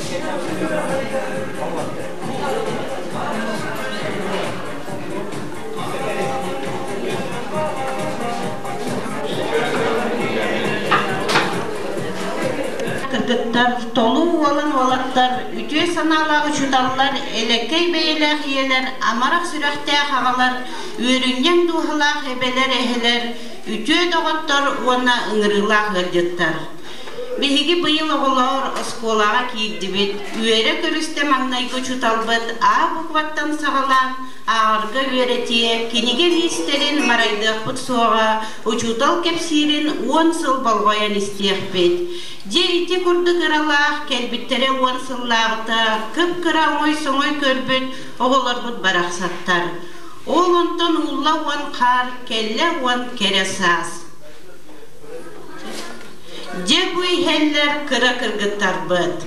Кыргыттар, толуу уолан уолаттар, үтүө санаалаах учууталлар, элэккэй бэйэлээх ийэлэр, амарах сүрэхтээх аҕалар, үөрүнньэҥ дууһалаах эбэлэр, эһэлэр, үтүө доҕоттор уонна ыҥырыылаах ыалдьыттар. Биһиги быйыл оҕолоор оскуолаҕа киирдибит, үөрэ көрүстэ маҥнайгы учууталбыт А букваттан саҕалаан ааҕарга үөрэтиэ, кинигэ лиистэрин марайдыахпыт суоҕа, учуутал кэпсиирин 10 сыл болҕойон истиэхпит. Дьэ ити курдук ыралаах, кэлбиттэрэ 10 сыллааҕыта кып-кыра оҥой-соҥой көрбүт оҕолорбут барахсаттар. Ол онтон уулла уон хаар, кэллэ уон кэрэ саас. Дьэ бу иһэллэр кыра кыргыттарбыт.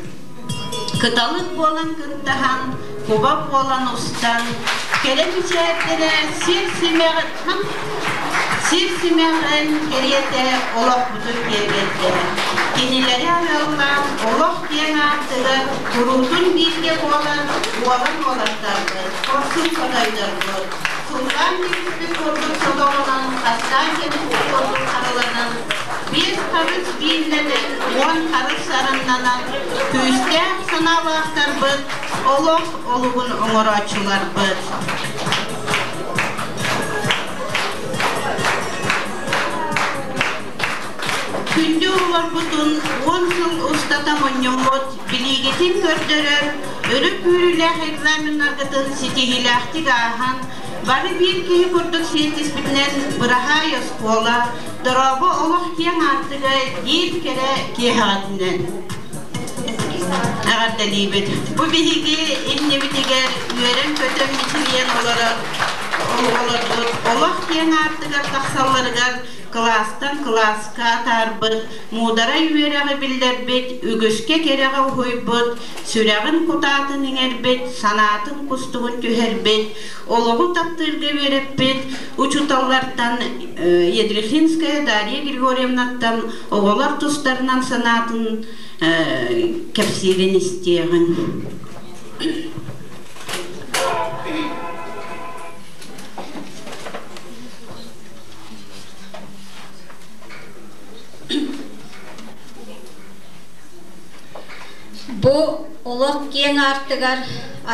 Кыталык буолан кынтаһан, куба буолан устан, кэрэ мичээрдэрэ сир симэҕин сир симэҕин кэриэтэ олохпутун киэргэттэ. Кинилэри арыаллаан олох киэҥ аартыгар куруутун бииргэ буолан уолан уолаттарбыт, хорсун хотойдорбут, суллаан кэбиспит курдук сотоҕунан, хастаан кэбиспит курдук хараланан, биэс харыс бииллэнэн, 10 харыс сарыннанан, күүстээх санаалаахтарбыт, олох олугун оҥорооччуларбыт. Күндү оҕолорбутун 10 сыл устата мунньуммут билиигитин көрдөрөр, өрө күүрүүлээх экзаменнаргытын ситиһиилээхтик ааһан, бары биир киһи курдук сиэттиспитинэн быраһаай оскуола, дорообо олох киэҥ аартыга диир кэрэ киэһэҕитинэн эҕэрдэлиибит. Бу биһиги иннибитигэр үөрэн-көтөн мичилийэн олорор оҕолорбут олох киэҥ аартыгар тахсалларыгар кылаастан кылааска атаарбыт, муударай үөрэҕи биллэрбит, үгүскэ кэрэҕэ уһуйбут, сүрэҕин кутаатын иҥэрбит, санаатын кустугун түһэрбит, олоҕу таптыырга үөрэппит учууталлартан Ядрихинская Дарья Григорьевнаттан оҕолор тустарынан санаатын кэпсиирин истиэҕиҥ. Бу олох киэҥ аартыгар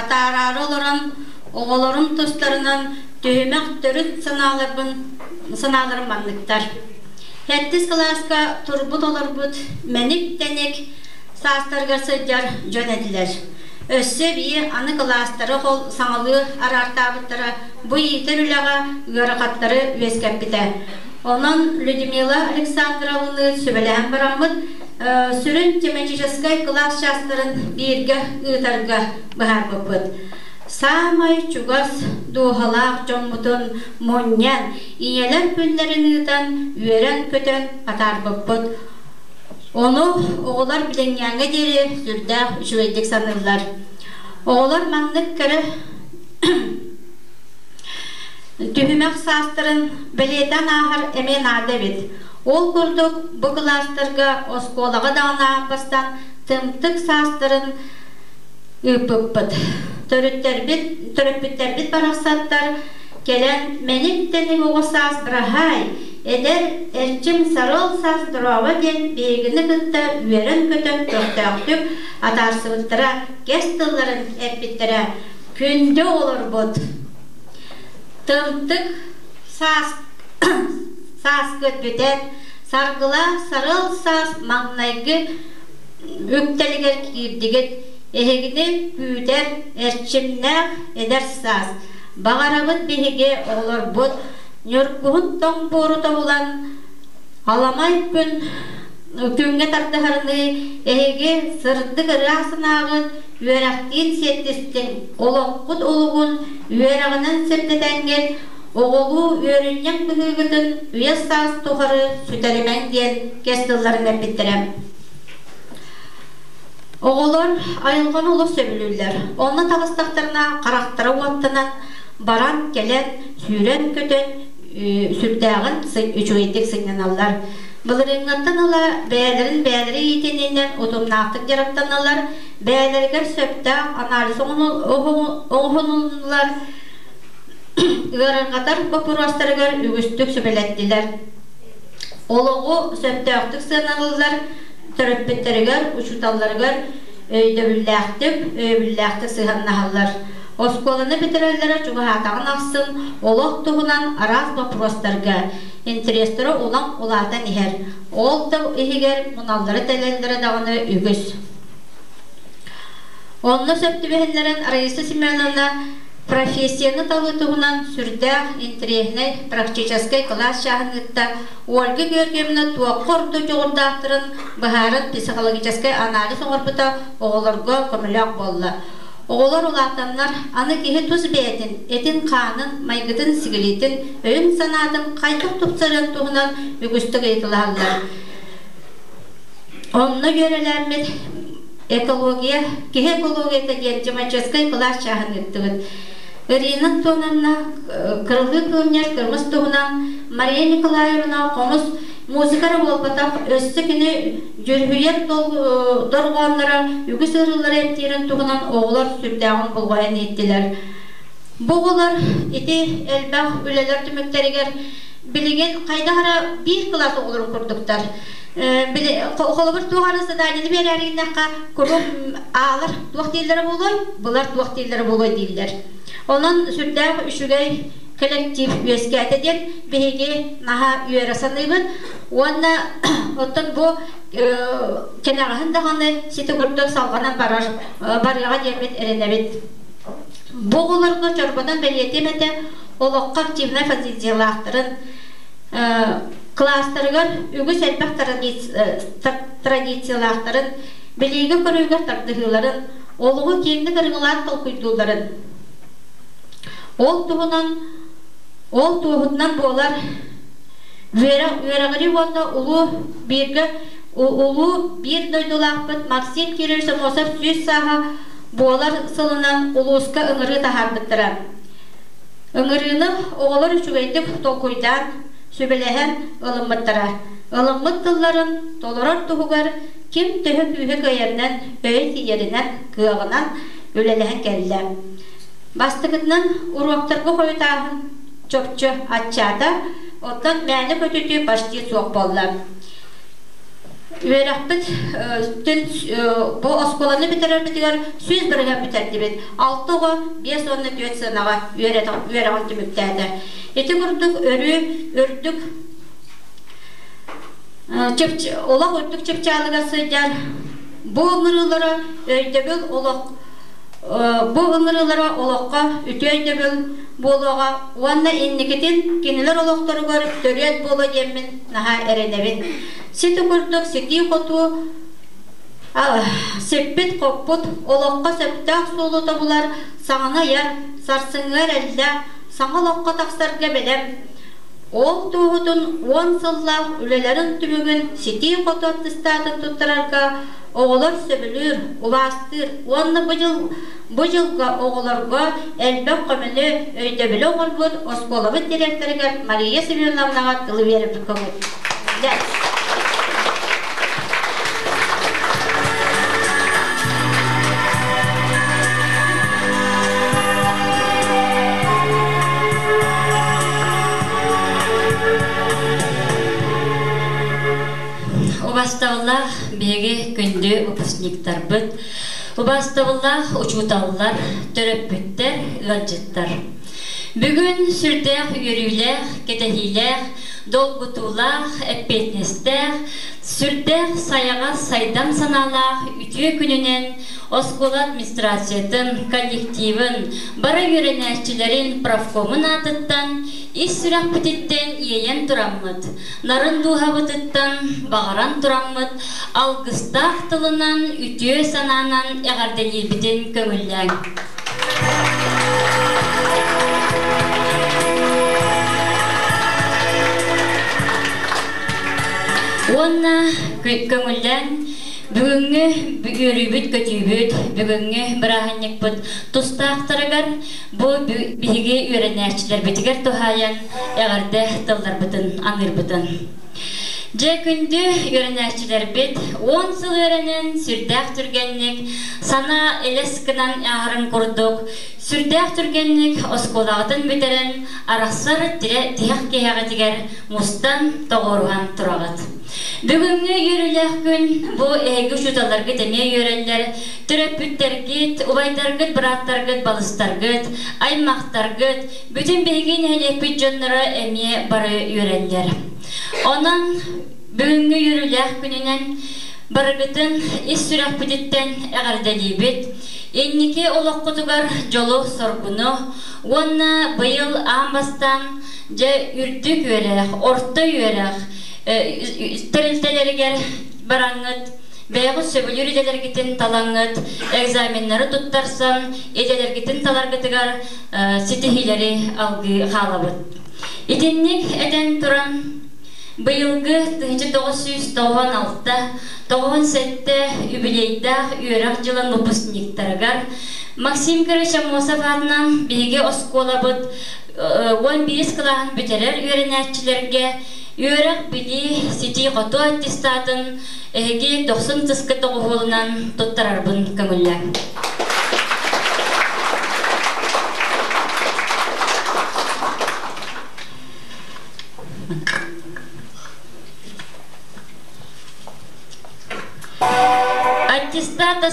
атаараары олорон оҕолорум тустарынан түһүмэх төрүт санааларбын санааларым манныктар. Сэттис кылааска турбут-олорбут мэник-тэник саастарыгар сылдьар дьон этилэр. Өссө эбии аны кылаастары хол саҥалыы араартаабыттара бу иитэр үлэҕэ ыарахаттары үөскэппитэ. Онон Людмила Александровны сүбэлэһэн бараммыт, сүрүн тематическай кылаас чаастарын бииргэ ыытарга быһаарбыппыт. Саамай чугас дууһалаах дьоммутун мунньан, ийэлэр күннэрин ыытан, үөрэн-көтөн атаарбыппыт. Ону оҕолор билиҥҥээҥҥэ диэри сүрдээх үчүгэйдик саныыллар. Оҕолор маннык кэрэ түһүмэх саастарын бэлиэтээн ааһар эмиэ наада эбит. Ол курдук бу кылаастарга оскуолаҕа даҕаны аан тымтык саастарын ыыппыппыт. Төрүттэрбит, төрөппүттэрбит барахсаттар кэлэн мэник-тэник оҕо саас быраһаай, эдэр эрчим сарыал саас дорообо диэн биһигини кытта үөрэн-көтөн көхтөөхтүк атаарсыбыттара, кэс тылларын эппиттэрэ. Күндү оҕолорбут! Тымтык саас сааскыт бүтэн, саргылаах сарыал саас маҥнайгы үктэлигэр киирдигит, эһигини күүтэр эрчимнээх эдэр саас. Баҕарабыт биһиги оҕолорбут ньургуһун тоҥ буору тобулан, аламай күн күҥҥэ тардыһарыныы эһиги сырдык ыраас санааҕыт үөрэхтиин сиэттистиҥ, олоххут олугун үөрэҕинэн сирдэтэҥҥит, оҕолуу үөрүнньэҥ быһыыгытын үйэ-саас тухары сүтэримэҥ диэн кэс тылларын эппиттэрэ. Оҕолор айылҕаны олус сөбүлүүллэр. Онно таҕыстахтарына харахтара уоттанан, баран кэлэн, сүүрэн-көтөн сүрдээҕин үчүгэйдик сынньаналлар. Былырыыҥҥыттан ыла бэйэлэрин бэйэлэрэ иитиниинэн утумнаахтык дьарыктаналлар, бэйэлэригэр сөптөөх анализ оҥоһунуллар, ыарырҕатар боппуруостарыгар үгүстүк сүбэлэттилэр. Олоҕу сөптөөхтүк сыаналыыллар, төрөппүттэригэр, учууталларыгар өйдөбүллээхтик, өйөбүллээхтик сыһыаннаһаллар. Оскуоланы бүтэрэллэрэ чугаһаатаҕын ахсын олох туһунан араас боппуруостарга интэриэстэрэ улам улаатан иһэр. Ол да иһигэр муналлара-тэлэллэрэ даҕаны үгүс. Онно сөп түбэһиннэрэн Раиса Семеновна профессияны талыы туһунан сүрдээх интэриэһинэй практическай кылаас чааһын ыытта. Ольга Георгиевна туохха ордук дьоҕурдаахтарын быһааран психологическай анализ оҥорбута оҕолорго көмөлөөх буолла. Оҕолор улаатаннар аны киһи тус бэйэтин, этин-хаанын, майгытын-сигилитин, өйүн-санаатын хайдах тупсарыан туһунан үгүстүк ыйыталаһаллар. Онно үөрэлээммит экология, киһи экологията диэн тематическай кылаас чааһын ыыттыбыт. Ирина Антоновна Кырылыы кыымньар кыргыз туһунан Мария Николаевна хомус музыка эрэ буолбатах, өссө кини дьүрүһүйэр дорҕоонноро үгүс ыарыылары эмтиирин туһунан оҕолор сүрдээҕин болҕойон иһиттилэр. Бу оҕолор ити элбэх үлэлэр түмүктэригэр билигин хайдах эрэ биир кылаас оҕолорун курдуктар. Холобур, туох эрэ заданиены биэрээри гыннахха, куруук аалар туох дииллэрэ буолуой, былар туох дииллэрэ буолуой дииллэр. Онон сүрдээх үчүгэй кэлэктиип үөскээтэ диэн биһиги наһаа үөрэ саныыбыт. Уонна оттон бу кэнэҕэһин даҕаны сити курдук салҕанан барар барыаҕа диэммит эрэнэбит. Бу оҕолорго чорботон бэлиэтиэм этэ, олоххо активнай позициялаахтарын, кылаастарыгар үгүс элбэх традициялаахтарын, билиигэ-көрүүгэ тардыһыыларын, олоҕу киэҥник ырыҥалаан толкуйдуулларын. Ол туһунан ол туоһутунан буолар үөрэҕирии уонна улуу бииргэ улуу биир дойдулаахпыт Максим Кирович Аммосов 100 сааһа буолар сылынан улууска ыҥырыы таһаарбыттара. Ыҥырыыны оҕолор үчүгэйдик толкуйдаан, сүбэлэһэн ылыммыттара. Ылыммыт тылларын толорор туһугар ким төһө күүһэ кыайарынан, өйө тиийэринэн, кыаҕынан үлэлэһэн кэллэ. Бастакытынан уруоктарга хойутааһын чопчу аччаата, оттон мээнэ көтүтүү почти суох буолла. Үөрэхпит бу оскуоланы бүтэрэрбитигэр 100% бүтэрдибит. Алта оҕо 54 сыанаҕа үөрэҕин түмүктээтэ. Ити курдук өрүү үрдүк олох үрдүк чыпчаалыгар сылдьар бу ыҥырыылара өйдөбүл олох бу ыҥырыылара олоххо үтүө өйдөбүл буолуоҕа уонна инникитин кинилэр олохторугар төрүөт буолуо диэммин наһаа эрэнэбин. Сити курдук ситии-хотуу сиппит-хоппут, олоххо сөптөөх суолу тобулар, саҥаны айар, сарсыҥҥы эрэллээх, саҥа олоххо тахсарга бэлэм Ол туоһутун уон сыллаах үлэлэрин түмүгүн ситии-хоту аттестатын туттарарга оҕолор сөбүлүүр, убаастыыр уонна бу дьыл бу дьылга оҕолорго элбэх көмөнү, өйдөбүлү оҥорбут оскуолабыт дириэктэригэр Мария Семеновнаҕа тылы биэрэбит көҥүл. Убастабыллаах биһиги күндү выпускниктарбыт, убастабыллаах учууталлар, төрөппүттэр, ыалдьыттар. Бүгүн сүрдээх үөрүүлээх, кэтэһиилээх, долгутуулаах, эппиэтинэстээх, сүрдээх сайаҕас сайдам санаалаах үтүө күнүнэн оскуола администрациятын, коллективын, бары үөрэнээччилэрин профкомун аатыттан ис сүрэхпититтэн иэйэн тураммыт, нарын дууһабытыттан баҕаран тураммыт алгыстаах тылынан, үтүө санаанан эҕэрдэлиирбитин көҥүллээҥ. Уонна көҥүллээн бүгүҥҥү үөрүүбүт-көтүүбүт, бүгүҥҥү бырааһынньыкпыт тустаахтарыгар бу биһиги үөрэнээччилэрбитигэр туһаайан эҕэрдэ тылларбытын аныырбытын. Дьэ күндү үөрэнээччилэрбит, 10 сыл үөрэнэн сүрдээх түргэнник, санаа элэс гынан ааһарын курдук, сүрдээх түргэнник оскуолаҕытын бүтэрэн, арахсар тиһэх киһэҕитигэр мустан тоҕуоруһан тураҕыт. Бүгүҥҥү үөрүүлээх күн бу эһиги учууталларгыт эмиэ үөрэллэр, төрөппүттэргит, убайдаргыт, бырааттаргыт, балыстаргыт, аймахтаргыт, бүтүн биһиги нэһилиэкпит дьонноро эмиэ бары үөрэллэр. Онон бүгүҥҥү үөрүүлээх күнүнэн барыгытын ис сүрэхпититтэн эҕэрдэлиибит, инники олоххутугар дьолу-соргуну уонна быйыл аан бастаан дьэ үрдүк үөрэх, орто үөрэх тэрилтэлэригэр бараҥҥыт бэйэҕит сөбүлүүр идэлэргитин талаҥҥыт, экзаменнары туттарсан, идэлэргитин таларгытыгар ситиһиилэри алгыы хаалабыт. Итинник этэн туран, быйылгы 1996-97 үбүлүөйдээх үөрэх дьылын выпускниктарыгар Максим Кирович Аммосов аатынан биһиги оскуолабыт 11 кылааһын бүтэрэр үөрэнээччилэргэ үөрэх-билии ситии-хотуу аттестатын эһиги дохсун сыскы доҕуһуолунан туттарарбын көҥүллээҥ. Аттестат о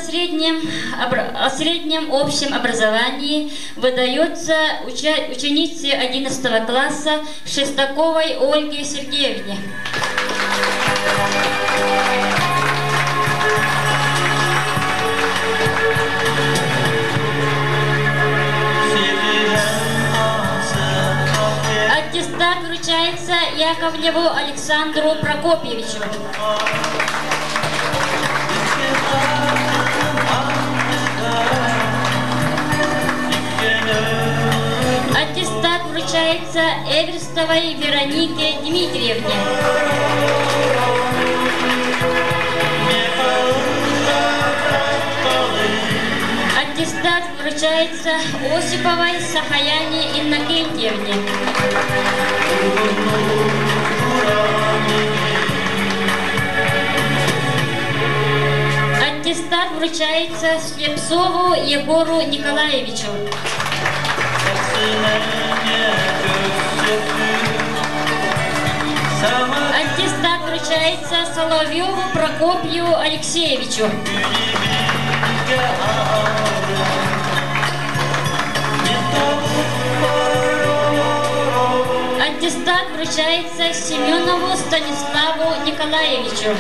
среднем общем образовании выдается ученице 11 класса Шестаковой Ольге Сергеевне. Аттестат вручается Яковлеву Александру Прокопьевичу. Аттестат вручается Эверстовой Веронике Дмитриевне. Аттестат вручается Осиповой Сахаяне Иннокентьевне. Аттестат вручается Слепцову Егору Николаевичу. Аттестат вручается Соловьеву Прокопью Алексеевичу. Аттестат вручается Семенову Станиславу Николаевичу.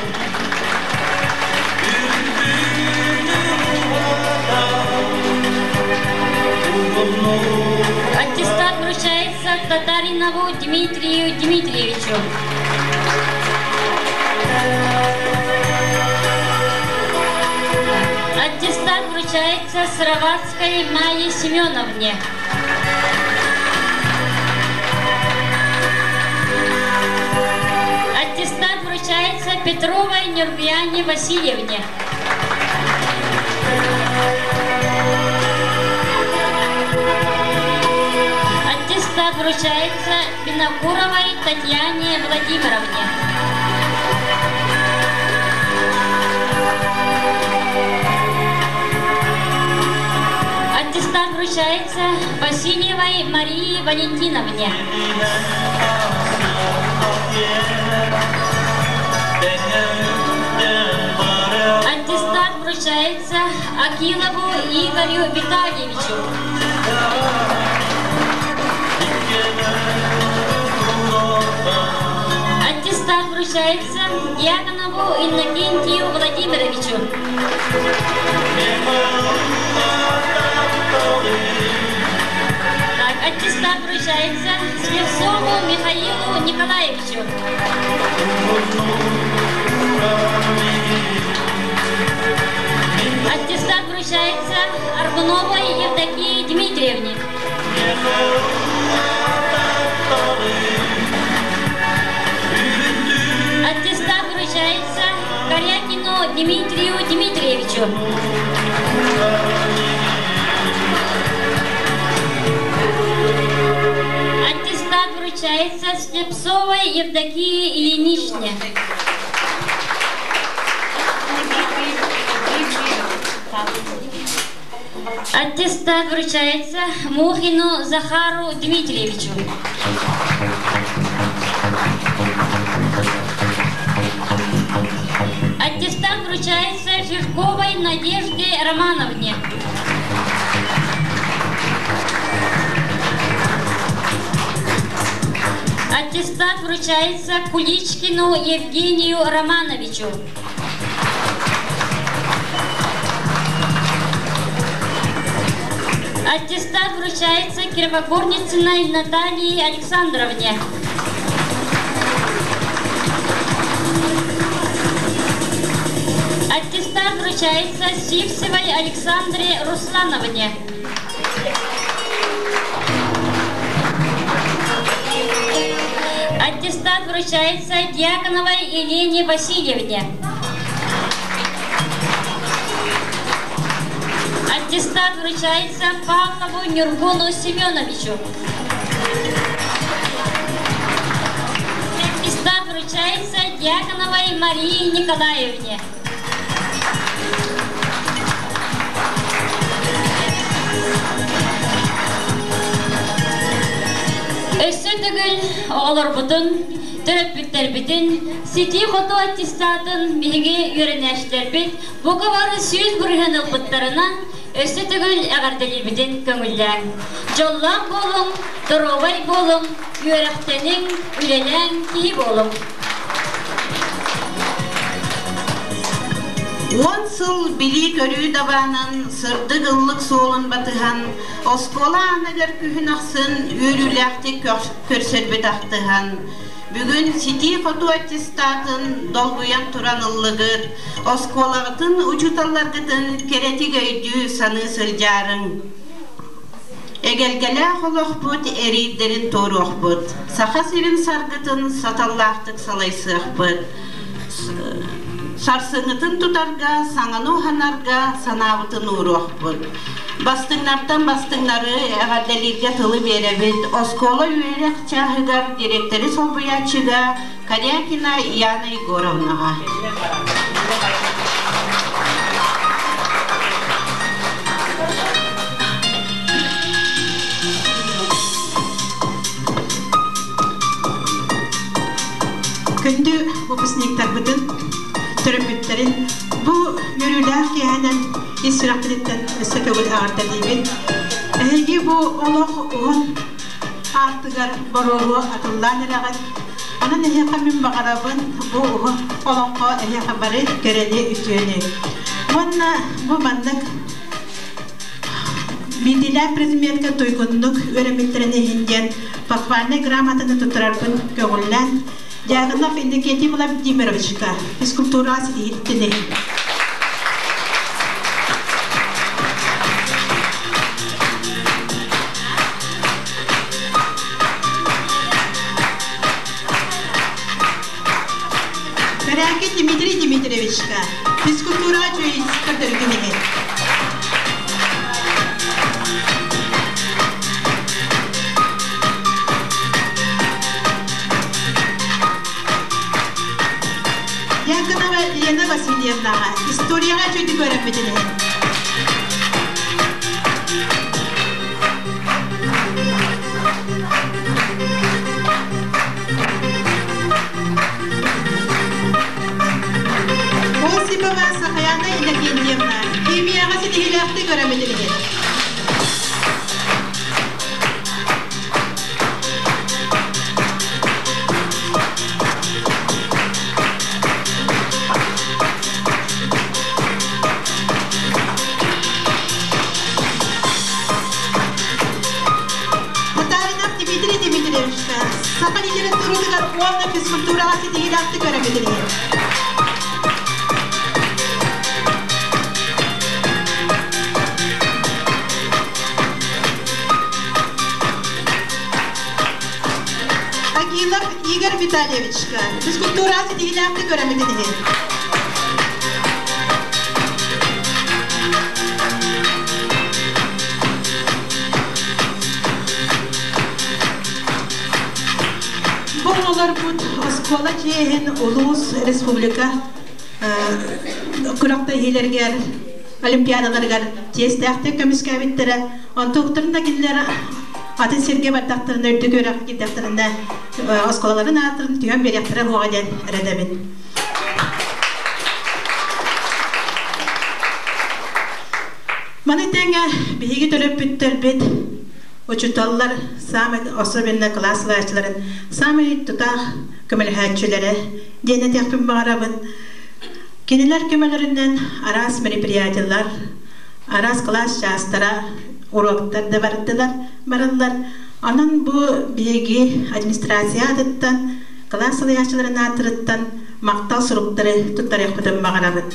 Аттестат вручается Татаринову Дмитрию Дмитриевичу. Аттестат вручается Сыроватской Майе Семеновне. Аттестат вручается Петровой Нюрбиане Васильевне. Аттестат вручается Винокуровой Татьяне Владимировне. Аттестат вручается Васильевой Марии Валентиновне. Аттестат вручается Акилову Игорю Витальевичу. Аттестат вручается Дьяконову Иннокентию Владимировичу. Так, аттестат вручается Слепцову Михаилу Николаевичу. Аттестат вручается Аргуновой Евдокии Дмитриевне. Аттестат вручается Корякину Дмитрию Дмитриевичу. Аттестат вручается Слепцовой Евдокии Ильиничне. Аттестат вручается Мухину Захару Дмитриевичу. Аттестат вручается Жирковой Надежде Романовне. Аттестат вручается Куличкину Евгению Романовичу. Аттестат вручается Кировогорницыной Наталье Александровне. Аттестат вручается Сивцевой Александре Руслановне. Аттестат вручается Дьяконовой Елене Васильевне. Аттестат вручается Павлову Нюргуну Семеновичу. Аттестат вручается Дьяконовой Марии Николаевне. Өссө төгүл оҕолорбутун, төрөппүттэрбитин ситии-хотуу аттестатын биһиги үөрэнээччилэрбит бука бары 100% ылбыттарынан өссө төгүл эҕэрдэлиибитин көҥүллээҥ. Дьоллоох буолуҥ, доруобай буолуҥ, үөрэхтэниҥ, үлэлээҥ, киһи буолуҥ. Уон сыл билии-көрүү дабаанын, сырдык ыллык суолун батыһан, оскуола ааныгар күһүн ахсын үөрүүлээхтик көрсөрбүт ахтыһан, бүгүн ситии-хотуу аттестатын долгуйан туран ыллыгыт, оскуолаҕытын, учууталларгытын кэрэтик өйдүү саныы сылдьаарыҥ. Эгэлгэлээх олохпут эриирдэрин туоруохпут, Саха сирин саргытын саталлаахтык салайсыахпыт. Сарсыҥҥытын тутарга, саҥаны уһанарга санаабытын ууруохпут. Бастыҥнартан бастыҥнары эҕэрдэлииргэ тылы биэрэбит. Оскуола үөрэх чааһыгар директоры солбуйааччыга Корякина Яна Егоровнаҕа. Күндү выпускниктарбытын, төрөппүттэрин бу үөрүүлээх киэһэнэн ис сүрэхпититтэн өссө төгүл эҕэрдэлиибин. Эһиги бу олох уһун аартыгар боруолуо атыллаан эрэҕит. Онон эһиэхэ мин баҕарабын бу уһун олоххо эһиэхэ бары кэрэни үтүөнү. Уонна бу маннык биирдиилээх предметка туйгуннук үөрэммиттэрин иһин диэн похвальнай грамотаны туттарарбын көҥүллээн Дьяконов Иннокентий Владимировичка физкультураҕа ситиһиитин иһин. Корякин Дмитрий Дмитриевичка физкультураҕа көрдөрүүтүн иһин. Яконова Лена Васильевнаҕа историяҕа үчүгдүк үөрэммитин иһин. Осипова Сахаяна Иннокентьевна химияҕа ситиһиилээхтик үөрэммитин иһин. Татаринов Дмитрий Дмитриевичка саха литературатыгар уонна физкультураҕа ситиһиилээхтик үөрэммитин иһин. Агилов Игорь Витальевичка физкультураҕа ситиһиилээхтик үөрэммитин иһин. Бу оҕолорбут оскуола чиэһин улуус, республика күрэхтэһиилэригэр олимпиадаларыгар чиэстээхтик көмүскээбиттэрэ. Онтуктарын да кинилэр атын сиргэ бардахтарына, үрдүк үөрэх киирдэхтэринэ оскуолаларын ааттарын түһэн биэриэхтэрэ буоҕа диэн эрэнэбин. Маны тэҥэ биһиги төрөппүттэрбит, учууталлар саамай особенно кылаас салайааччыларын саамай тутаах көмөлөһөөччүлэрэ диэн этиэхпин баҕарабын. Кинилэр көмөлөрүнэн араас мероприятиелар, араас кылаас чаастара, уруоктар да бардылар, бараллар. Онон бу биһиги администрация аатыттан, кылаас салайааччыларын ааттарыттан махтал суруктары туттарыахпытын баҕарабыт.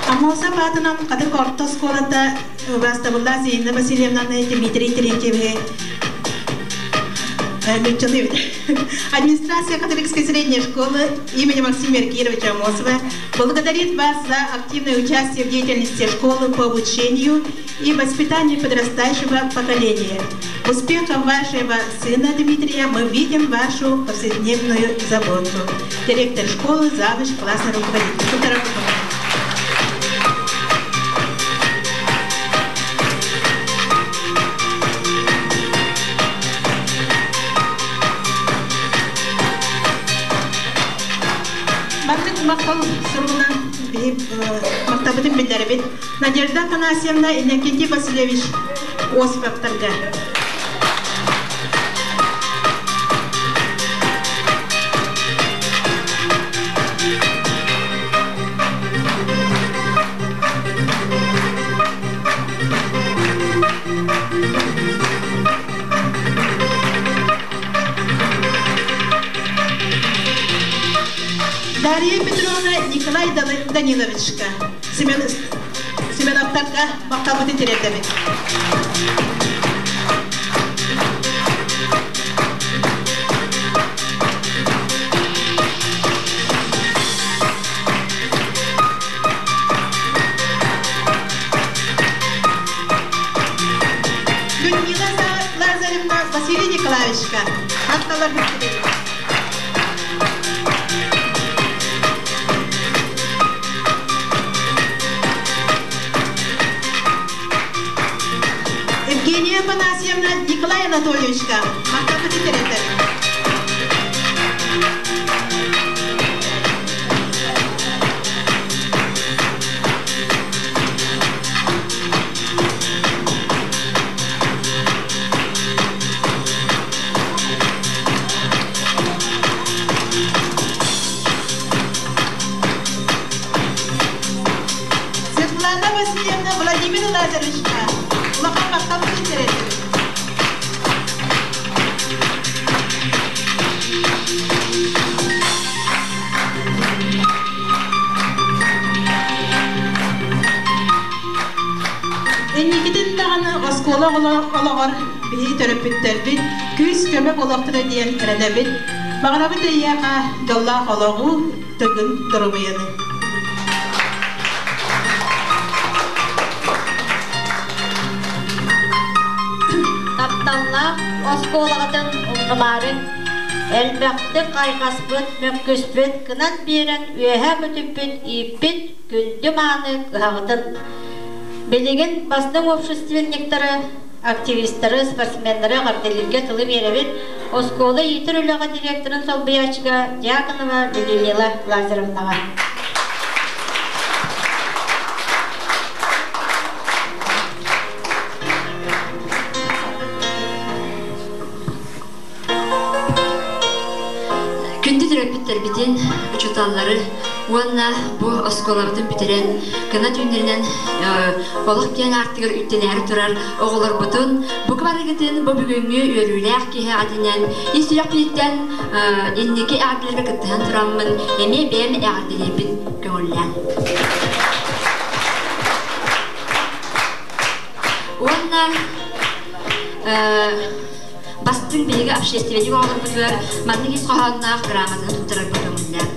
Аммосов аатынан Хатырык орто оскуолата убаастабыллаах Зиина Васильевнаны Дмитрий Терентьевиһи Администрация Католической средней школы имени Максима Эргировича Амосова благодарит вас за активное участие в деятельности школы по обучению и воспитанию подрастающего поколения. Успехом вашего сына Дмитрия мы видим вашу повседневную заботу. Директор школы, завуч, классный руководитель. Маннык махтал суругунан махтабытын биллэрбит Надежда Афанасьевна Иннокентий Васильевич Осиповтарга. Дарья Петровна Николай Даниловичка Семеновтарга махталбытын тириэрдэбит. Людмила Лазаревна Василий Николаевичка махталларбыт тириэрдэбит. Евгения Афанасьевна Николай Анатольевичка махталбытын тириэрдэбит. Светлана Васильевна Владимир Лазаревичка улахан махталбытын тириэрдэбит. Инникитин даҕаны оскуола олоҕор биһиги төрөппүттэрбит күүс-көмө буолуохтара диэн эрэнэбит. Баҕарабыт эйиэхэ дьоллоох олоҕу, тыгын доруобуйаны. Тапталлаах оскуолаҕытын умнумаарыҥ, элбэхтик хайҕаспыт, мөккүспүт, кынат биэрэн үөһэ көтүппүт, ииппит күндү мааны кыһаҕытын. Билигин бастыҥ общественниктары, активистары, спортсменнары эҕэрдэлииргэ тылы биэрэбит оскуола иитэр үлэҕэ директорын солбуйааччыга Дьяконова Людмила Лазаревнаҕа. Күндү төрөппүттэрбитин, учууталлары уонна бу оскуолабытын бүтэрэн, кына түүннэринэн олох киэҥ аартыгар үктэнээри турар оҕолорбутун бука барыгытын бу бүгүҥҥү үөрүүлээх киһи аатынан ис сүрэхпититтэн инники эҕэрдэлэргэ кыттыһан тураммын эмиэ бэйэм эҕэрдэлиирбин көҥүллээн. Уонна бастыҥ биһиги общественник оҕолорбутугар маннык ис хоһоонноох грамотаны туттарарбыт көҥүллээх.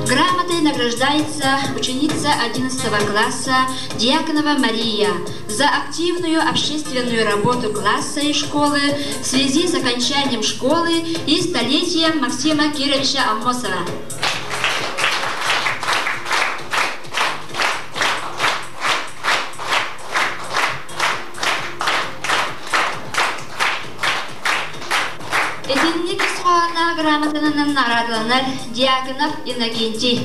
Грамотой награждается ученица 11 класса Дьяконова Мария за активную общественную работу класса и школы в связи с окончанием школы и столетием Максима Кировича Аммосова. грамотанан наҕараадаланар Дьяконов Иннокентий.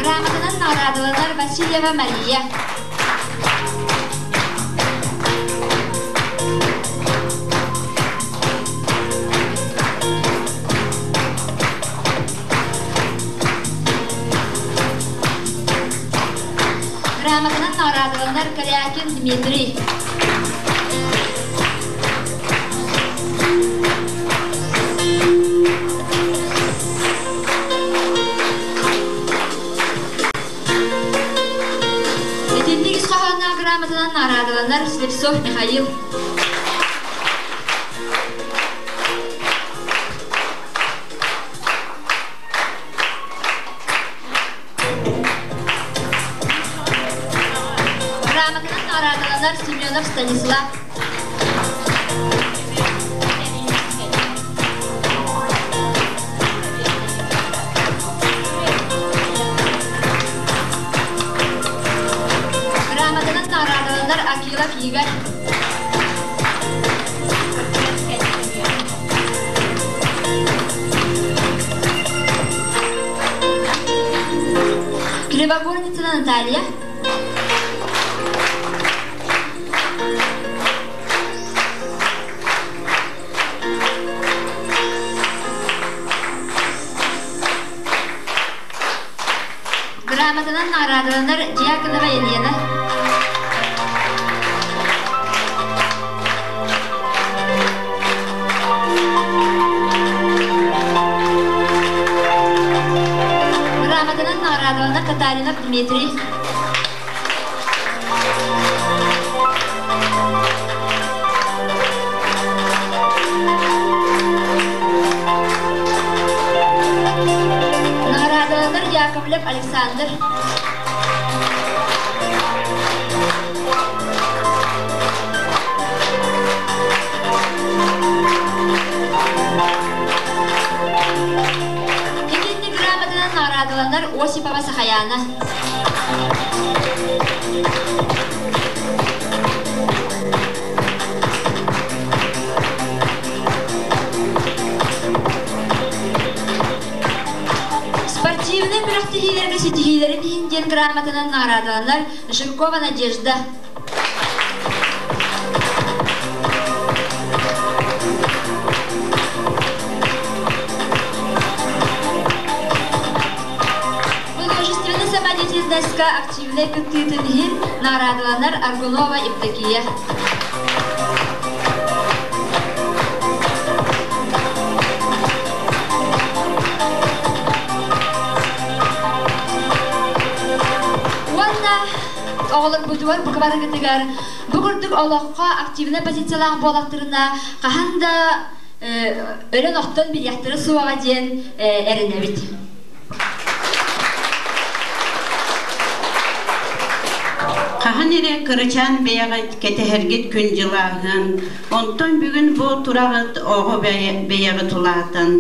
Грамотанан наҕараадаланар Васильева Мария. Грамотанан наҕараадаланар Корякин Дмитрий. Итинник ис хоһоонноох грамотанан наҕараадаланар Слепцов Михаил. Грамотанан наҕараадаланар Семенов Станислав. Грамотанан наҕараадаланар Акилов Игорь. Кривогорницына Наталья. Грамотанан наҕараадаланар Дьяконова Елена. Грамотанан наҕараадаланар Татаринов Дмитрий. Наҕараадаланар Яковлев Александр. Итинник грамотанан наҕараадаланар Осипова Сахаяна. Спортивнай күрэхтэһиилэргэ ситиһиилэрин иһин диэн грамотанан наҕараадаланар Жиркова Надежда. Художественный самодеятельностька активнай кыттыытын иһин наҕараадаланар Аргунова Евдокия. Уонна оҕолорбутугар бука барыгытыгар бу курдук олоххо активнай позициялаах буолахтарына хаһан да өлөн-охтон билиэхтэрэ суоҕа диэн эрэнэбит. Хаһан эрэ кырачаан бэйэҕит кэтэһэргит күн дьылааһын, онтон бүгүн бу тураҕыт оҕо бэйэҕит улаатан.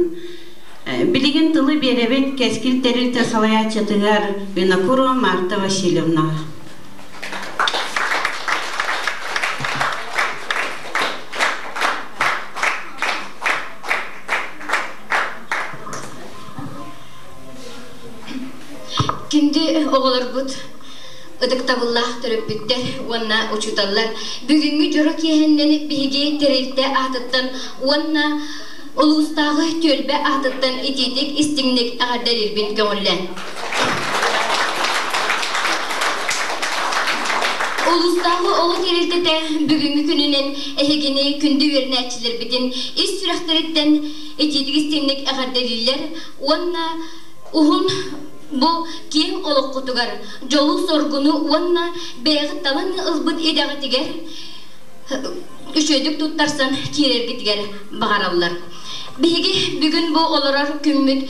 Билигин тылы биэрэбит Кэскил тэрилтэ салайааччытыгар Винокурова Марта Васильевнаҕа. Күндү оҕолорбут, ытыктабыллаах төрөппүттэр уонна учууталлар, бүгүҥҥү дьоро киэһэннэн биһиги тэрилтэ аатыттан уонна улуустааҕы түөлбэ аатыттан итиитик истиҥник эҕэрдэлиирбин көҥүллээн. Улуустааҕы оҕо тэрилтэтэ бүгүҥҥү күнүнэн эһигини күндү үөрэнээччилэрбитин ис сүрэхтэриттэн итиитик истиҥник эҕэрдэлииллэр уонна уһун бу киэҥ олоххутугар дьолу-соргуну уонна бэйэҕит талан ылбыт идэҕитигэр үчүгэйдик туттарсан киирэргитигэр баҕараллар. Биһиги бүгүн бу олорор күммүт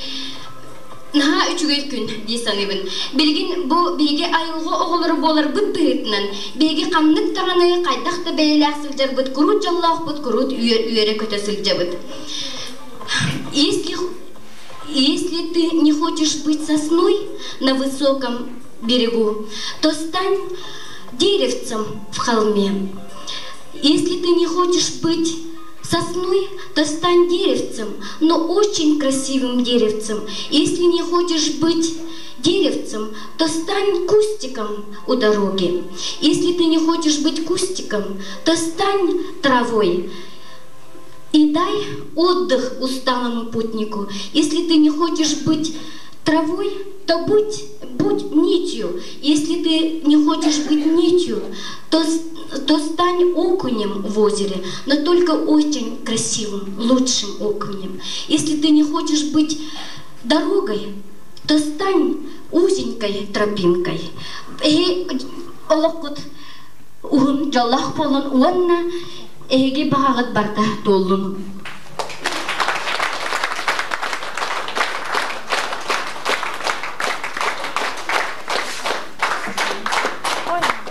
наһаа үчүгэй күн дии саныыбын. Билигин бу биһиги айылҕа оҕолоро буоларбыт быһыытынан, биһиги ханнык даҕаны хайдах да бэйэлээх сылдьарбыт куруут дьоллоохпут, куруут үөрэ-көтө сылдьабыт. Если, если ты не хочешь быть сосной на высоком берегу, то стань деревцем в холме. Если ты не хочешь быть сосной, то стань деревцем, но очень красивым деревцем. Если не хочешь быть деревцем, то стань кустиком у дороги. Если ты не хочешь быть кустиком, то стань травой. И дай отдых усталому путнику. Если ты не хочешь быть травой, то будь, будь нитью. Если ты не хочешь быть нитью, то, то стань окунем в озере, но только очень красивым, лучшим окунем. Если ты не хочешь быть дорогой, то стань узенькой тропинкой. Олоххут уһун дьоллоох буоллун уонна эһиги баҕаҕыт барыта туоллун.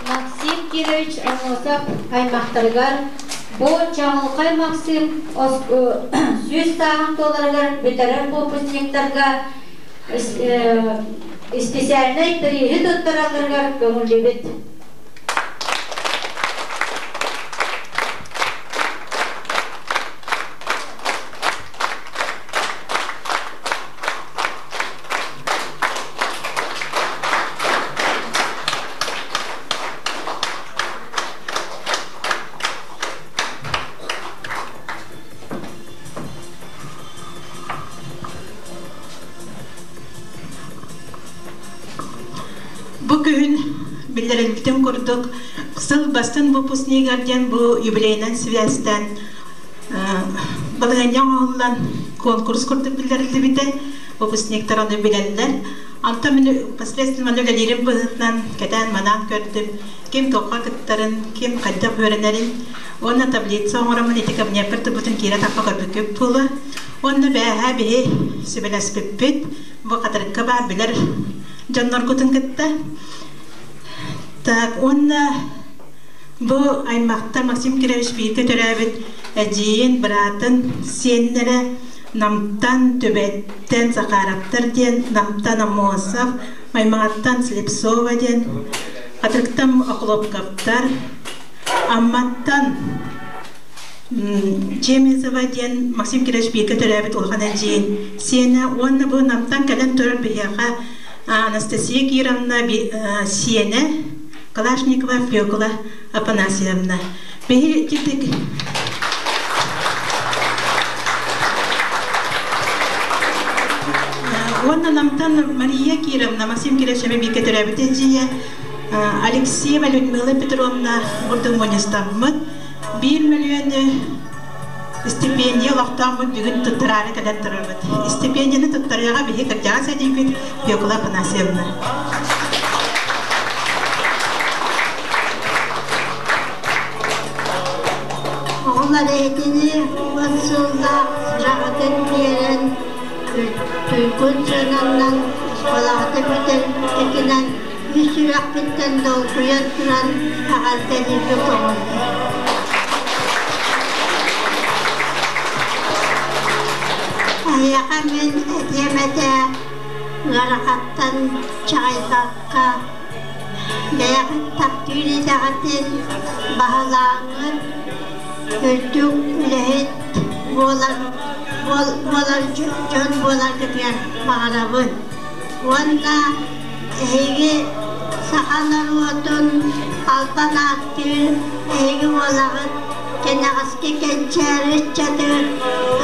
Максим Кирович Амосов аймахтарыгар бу чаҕылхай Максим сүүс сааһын туоларыгар бүтэрэр выпускниктарга специальнай прииһи туттаралларыгар көҥүллүүбүт. Бу күһүн биллэрилбитин курдук, сыл бастын выпускнигар диэн бу юбилейынан связьтан балаһыанньа оҥоһуллан конкурс курдук биллэриллибитэ. Выпускниктар ону билэллэр. Онтон мин последственно үлэлиирим быһыытынан кэтээн-манаан көрдүм. Ким туохха кыттарын, ким хайдах үөрэнэрин уонна таблица оҥороммун ити кабинеппар турбутун киирэ тахха көрбүккүт буолуо. Уонна бээһээ биһи сүбэлэспиппит, бу Хатырыкка баар билэр дьонноргутун кытта. Так, уонна бу аймахтар Максим Кирович бииргэ төрөөбүт эдьиийин, быраатын сиэннэрэ Намтан, Түбэттэн Захаровтар диэн, Намтан Аммосов, Маймаҕаттан Слепцова диэн, Хатырыктан Охлопковтар, Амматтан Чемезова диэн Максим Кирович бииргэ төрөөбүт улахан эдьиийин сиэнэ уонна бу Намтан кэлэн турар биһиэхэ Анастасия Кировна сиэнэ Калашникова Фекла Афанасьевна. Биһи итик Уонна Намтан Мария Кировна Максим Кирович эмэ бииргэ төрөөбүт эдьиийэ Алексеева Людмила Петровна бурдук мунньустаммыт биир мөлүйүөнү стипендия олохтооммут бүгүн туттараары кэлэн турабыт. Стипендияны туттарыаҕа биһи кырдьаҕас эдьиийбит Фекла Афанасьевна. Оҕолор этини уон сыллаах сыраҕытын биэрэн, туйгун сыананнан оскуолаҕыта бүтэрбиккитинэн үс сүрэхпиттэн долгуйан туран эҕэрдэлииргэ көҥүллүүр. Эһиэхэ мин этиэм этэ ыарахаттан чаҕыйбакка бэйэҕит таптыыр идэҕитин баһылааҥҥыт үрдүк үлэһит буолар буолар дьон буоларгытыгар баҕарабын уонна эһиги саха норуотун албан ааттыыр эһиги буолаҕыт кэнэҕэски кэнчээри ыччаты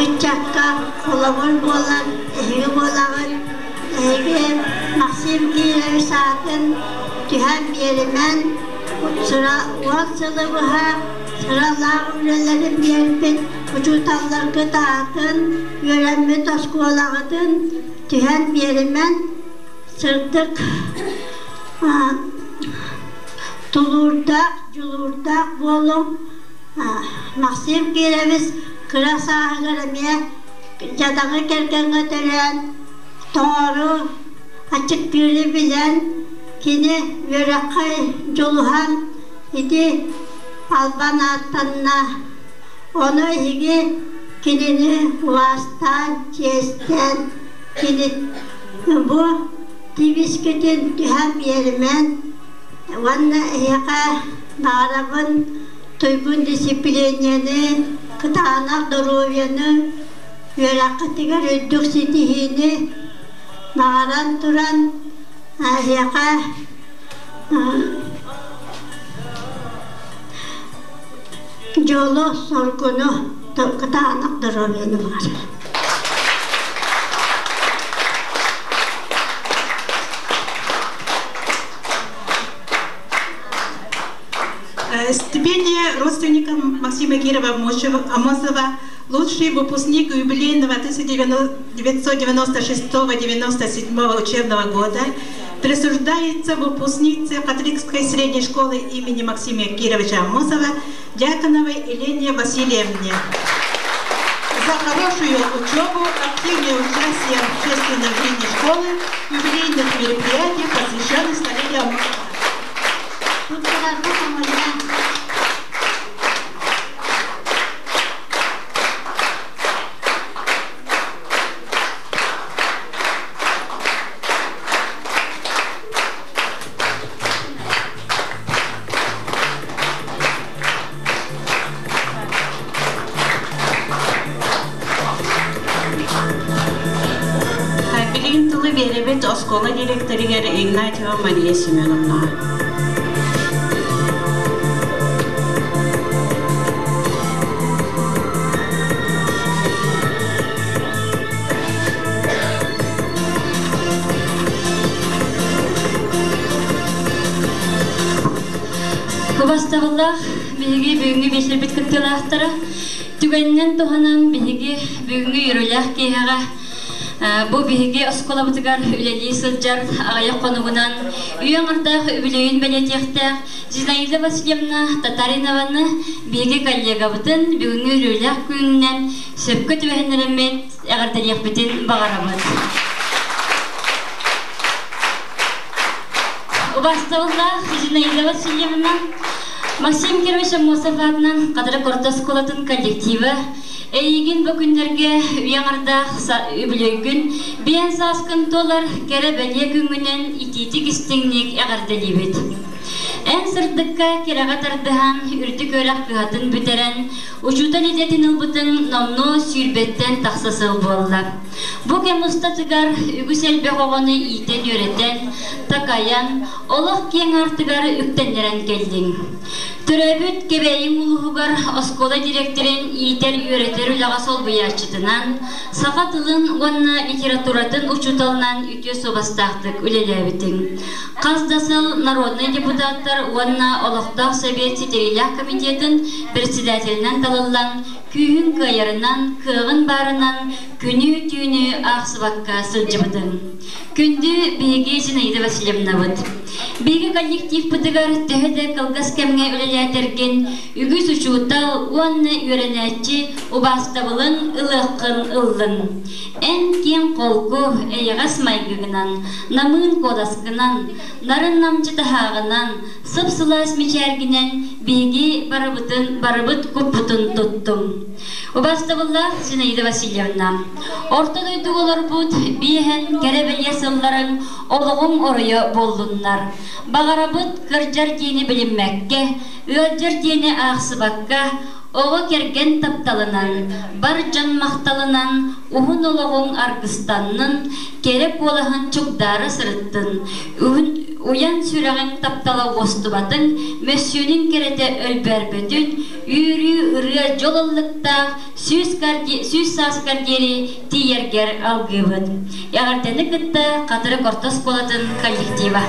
ыччакка холобур буолар эһиги буолаҕыт эһиги Максим Кирович аатын түһэн биэримэн уон сылы быһа сыралаах үлэлэрин биэрбит учууталларгыт аатын үөрэммит оскуолаҕытын түһэн биэримэн сырдык тулуурдаах, дьулуурдаах буолуҥ. Максим Кирович кыра сааһыгар эмиэ дьадаҥы кэргэҥҥэ төрөөн, тоҥору, аччыктыыры билэн, кини үөрэххэ дьулуһан ити албан ааттанна. Ону эһиги кинини убаастаан, чиэстээн, кини бу Тибискитин түһэн биэримэн уонна эһиэхэ баҕарабын туйгун дисциплинияны, кытаанах доруобуйаны, үөрэххитигэр үрдүк ситиһиини баҕаран туран эһиэхэ дьолу, соргуну, кытаанах доруобуйаны баҕарабын. Стипендия родственникам Максима Кирова Амосова, лучший выпускник юбилейного 1996-97 учебного года, присуждается выпускнице Католической средней школы имени Максима Кировича Амосова Дьяконовой Елене Васильевне за хорошую учебу, активное участие в общественной жизни школы, юбилейных мероприятиях, посвященных столетию Амосова. Туттарарга көҥүллээн. Билигин тылы биэрэбит оскуола директорыгар Игнатьева Мария Семеновнаҕа. Убастабыллаах биһиги бүгүҥҥү биэчэрбит кыттыылаахтара, түгэнинэн туһанан биһиги бүгүҥҥү үөрүүлээх киэһэҕэ бу биһиги оскуолабытыгар үлэлии сылдьар аҕыйах хонугунан үйэ аҥардаах үбүлүөйүн бэлиэтиэхтээх Зинаида Васильевна Татаринованы биһиги коллегабытын бүгүҥҥү үөрүүлээх күнүнэн сөпкө түбэһиннэрэммит эҕэрдэлиэхпитин баҕарабыт. Убастабыллаах Зинаида Васильевна, Максим Кирович Аммосов аатынан Хатырык орто оскуолатын коллектива эйигин бу күннэргэ үйэ аҥардаах үбүлүөйгүн биэн сааскын туолар кэрэ бэлиэ күҥҥүнэн итиитик истиҥник эҕэрдэлиибит. Эн сырдыкка кэрэҕэ тардыһан, үрдүк үөрэх кыһатын бүтэрэн, учуутал идэтин ылбытыҥ номнуо сүүрбэттэн тахса сыл буолла. Бу кэм устатыгар үгүс элбэх оҕону иитэн-үөрэтэн, такайан, олох киэҥ аартыгар үктэннэрэн кэллиҥ. Төрөөбүт Кэбээйиҥ улууһугар оскуола дириэктэрин иитэр-үөрэтэр үлэҕэ солбуйааччытынан, саха тылын уонна литературатын учууталынан үтүө суобастаахтык үлэлээбитиҥ. Хас да сыл народнай депутаттар уонна олохтоох сэбиэт ситэриилээх комитетын председателинэн талыллан, күүһүн кыайарынан, кыаҕын баарынан күнү-түүнү аахсыбакка сылдьыбытыҥ. Күндү биһиги Зинаида Васильевнабыт. Биһиги коллективпытыгар төһө да кылгас кэмҥэ үлэлээтэргин, үгүс учуутал уонна үөрэнээччи убаастабылын ылыаххын ыллыҥ. Эн киэҥ-холку, эйэҕэс майгыгынан, намыын куоласкынан, нарын-намчы таһааҕынан, сып-сылаас мичээргинэн биһиги барыбытын барыбыт куппутун туттуҥ. Убаастабыллаах Зинаида Васильевна, орто дойдуга олорбут биэһэн кэрэ-бэлиэ сылларыҥ олоҕуҥ оройо буоллуннар. Баҕарабыт кырдьар диэни билиммэккэ, ыалдьар диэни аахсыбакка, оҕо кэргэн тапталынан, бар дьон махталынан уһун олоҕуҥ аргыстаннын, кэрэ куолаһын чугдаара сырыттын, уйан сүрэҕиҥ таптала уостубатын, мөссүөнүҥ кэрэтэ өлбөөрбөтүн, үөрүү, ырыа, дьол ыллыктаах 100 сааскар диэри тиийэргэр алгыыбыт. Эҕэрдэни кытта Хатырык орто оскуолатын коллектива.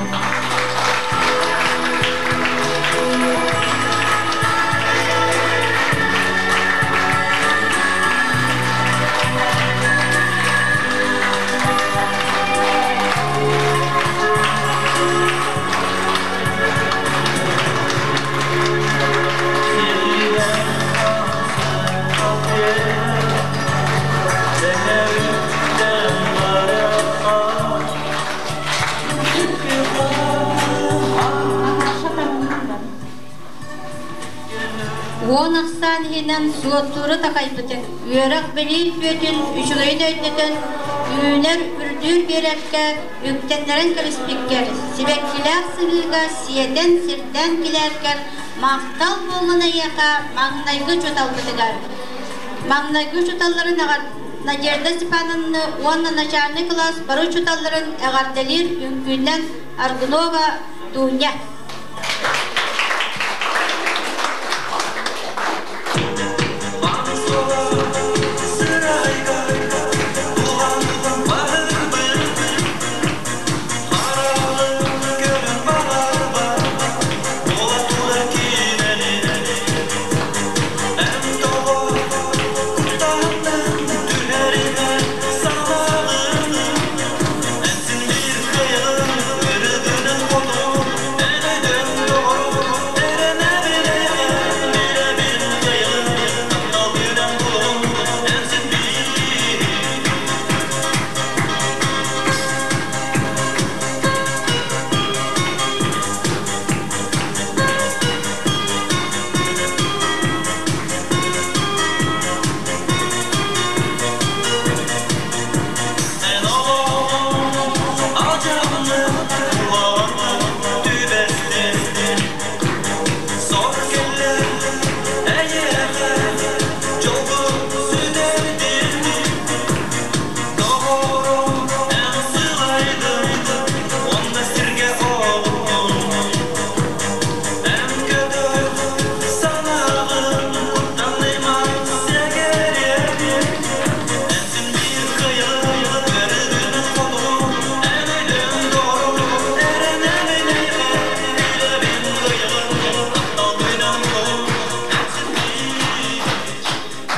ахсаан иһинэн суоттууру такайбытыҥ, үөрэх-билии үтүөтүн үчүгэйин өйдөтөн, үүнэр, үрдүүр биэрэккэ үктэннэрэн кэбиспиккэр, сибэккилээх сыһыыга сиэтэн сирдээн килээркэр махтал буоллун эйиэхэ маҥнайгы учууталбытыгар. Маҥнайгы учууталларын Надежда Степановна уонна начальный кылаас бары учууталларын эҕэрдэлиир үҥкүүнэн Аргунова Дуня.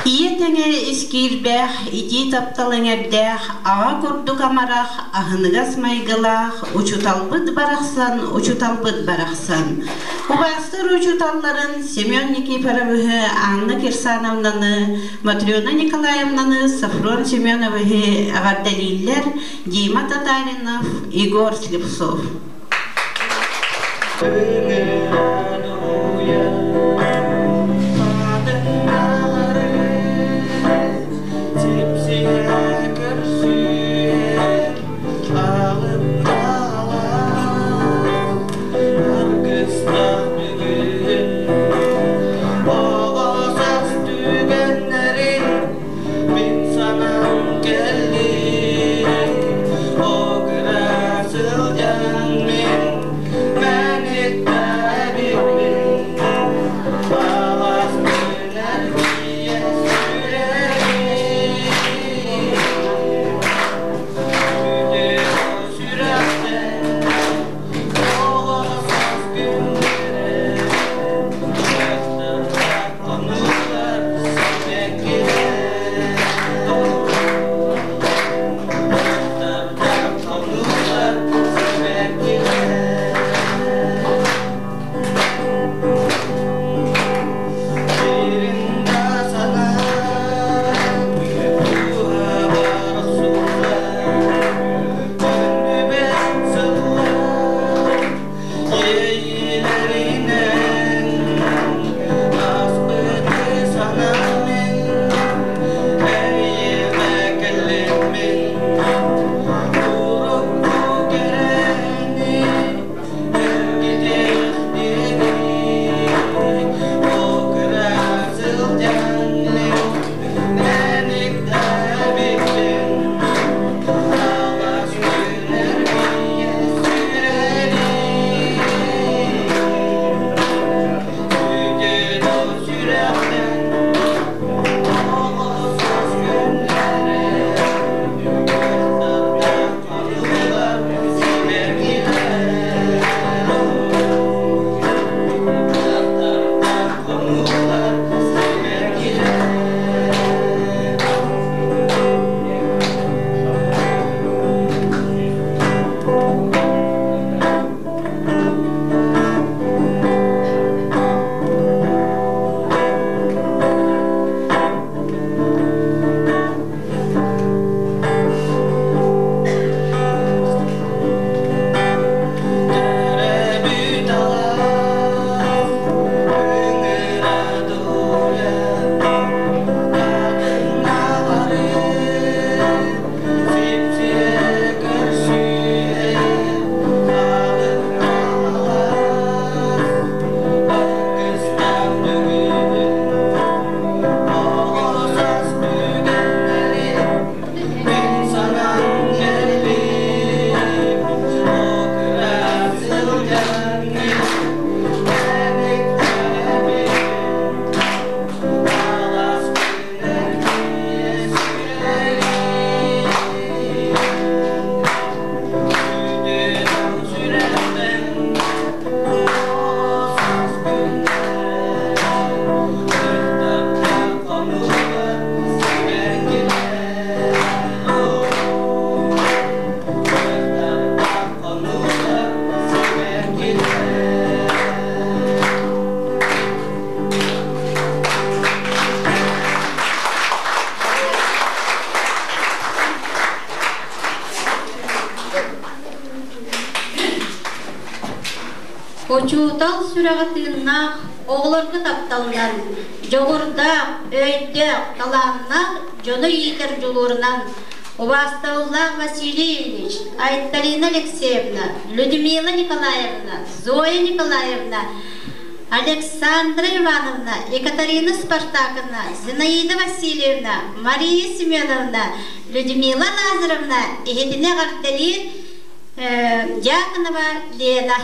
Ийэ тэҥэ ис киирбээх, итии таптал эҥэрдээх, аҕа курдук амарах, аһыныгас майгылаах учууталбыт барахсан, учууталбыт барахсан. Убаастыыр учууталларын Семен Никифоровиһы, Анна Кирсановнаны, Матрена Николаевнаны, Софрон Семеновиһы эҕэрдэлииллэр Дима Татаринов, Егор Слепцов. Мин санам кэллин, Учуутал сүрэҕэ тыыннаах, оҕолорго тапталынан, дьоҕурдаах, өйдөөх, талааннаах дьону иитэр дьулуурунан убаастабыллаах Василий Ильич, Айталина Алексеевна, Людмила Николаевна, Зоя Николаевна, Александра Ивановна, Екатерина Спартаковна, Зинаида Васильевна, Мария Семеновна, Людмила Лазаревна иһитинэ эҕэрдэлиир Дьяконова Лена.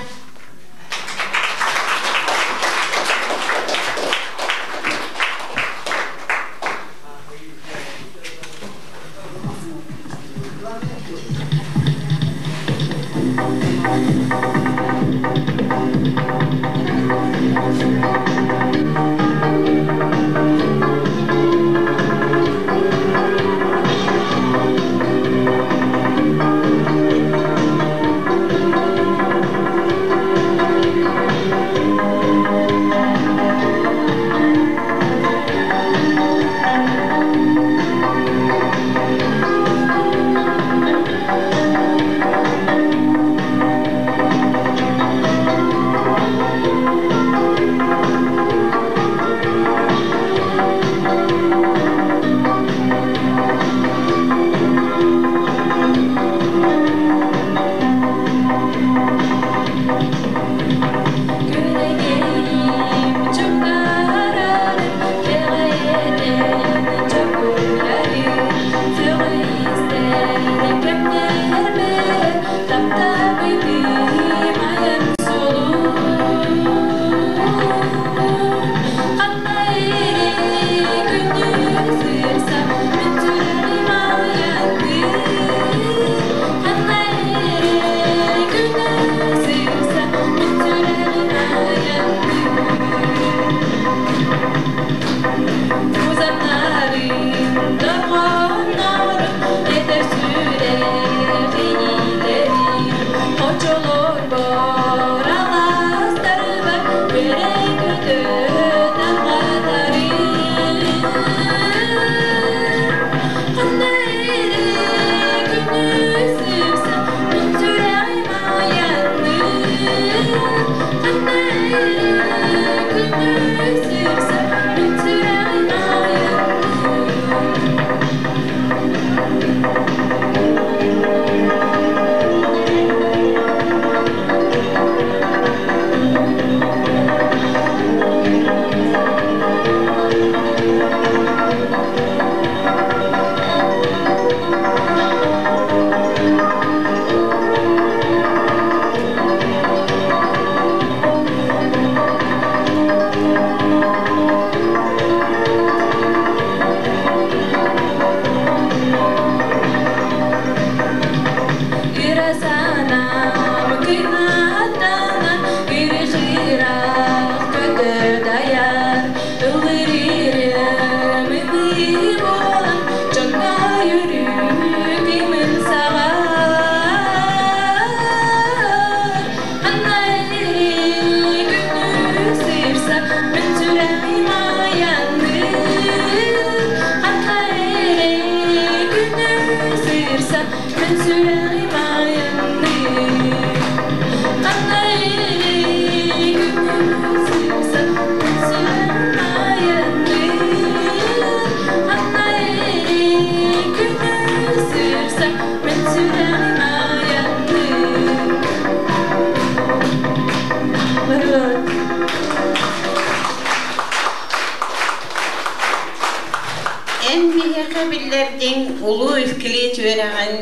Эн биһиэхэ биллэрдиҥ улуу Евклид үөрэҕин,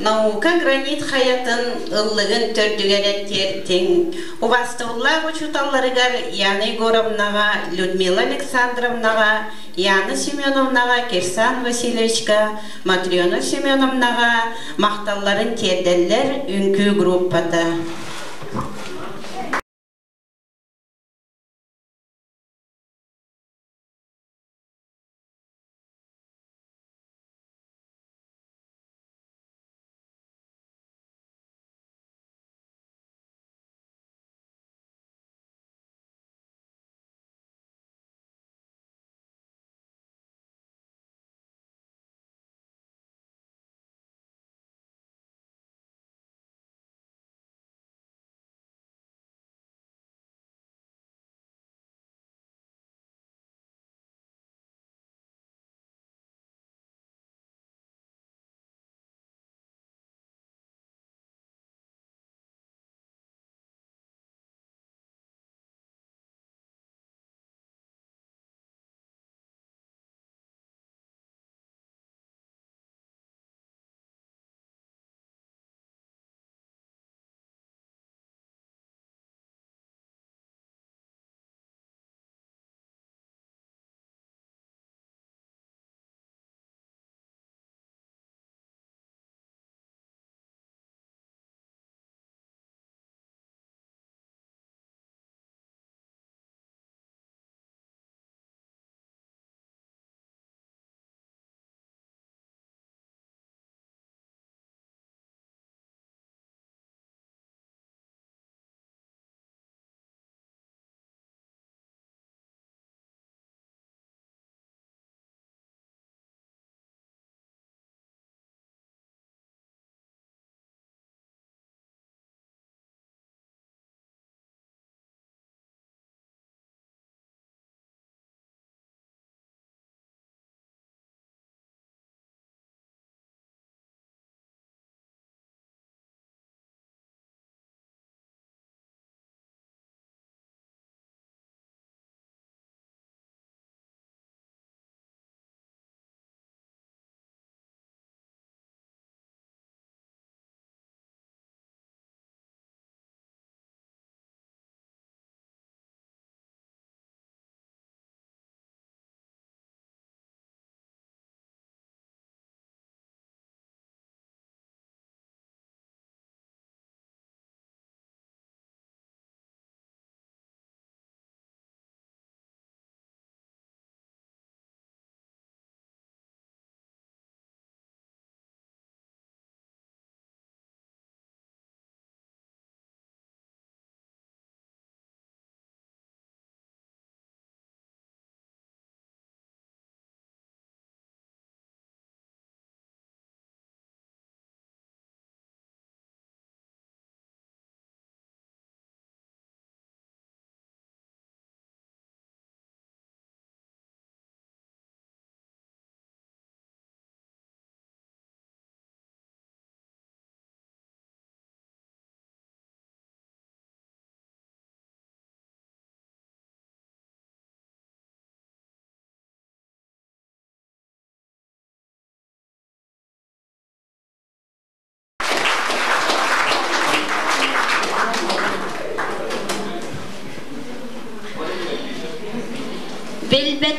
наука гранит хайатын ыллыгын төрдүгэр тиэртиҥ. Убаастабыллаах учууталларыгар Яна Егоровнаҕа, Людмила Александровнаҕа, Яна Семеновнаҕа, Кирсан Васильевичка, Матрена Семеновнаҕа махталларын тиэрдэллэр үҥкүү группата.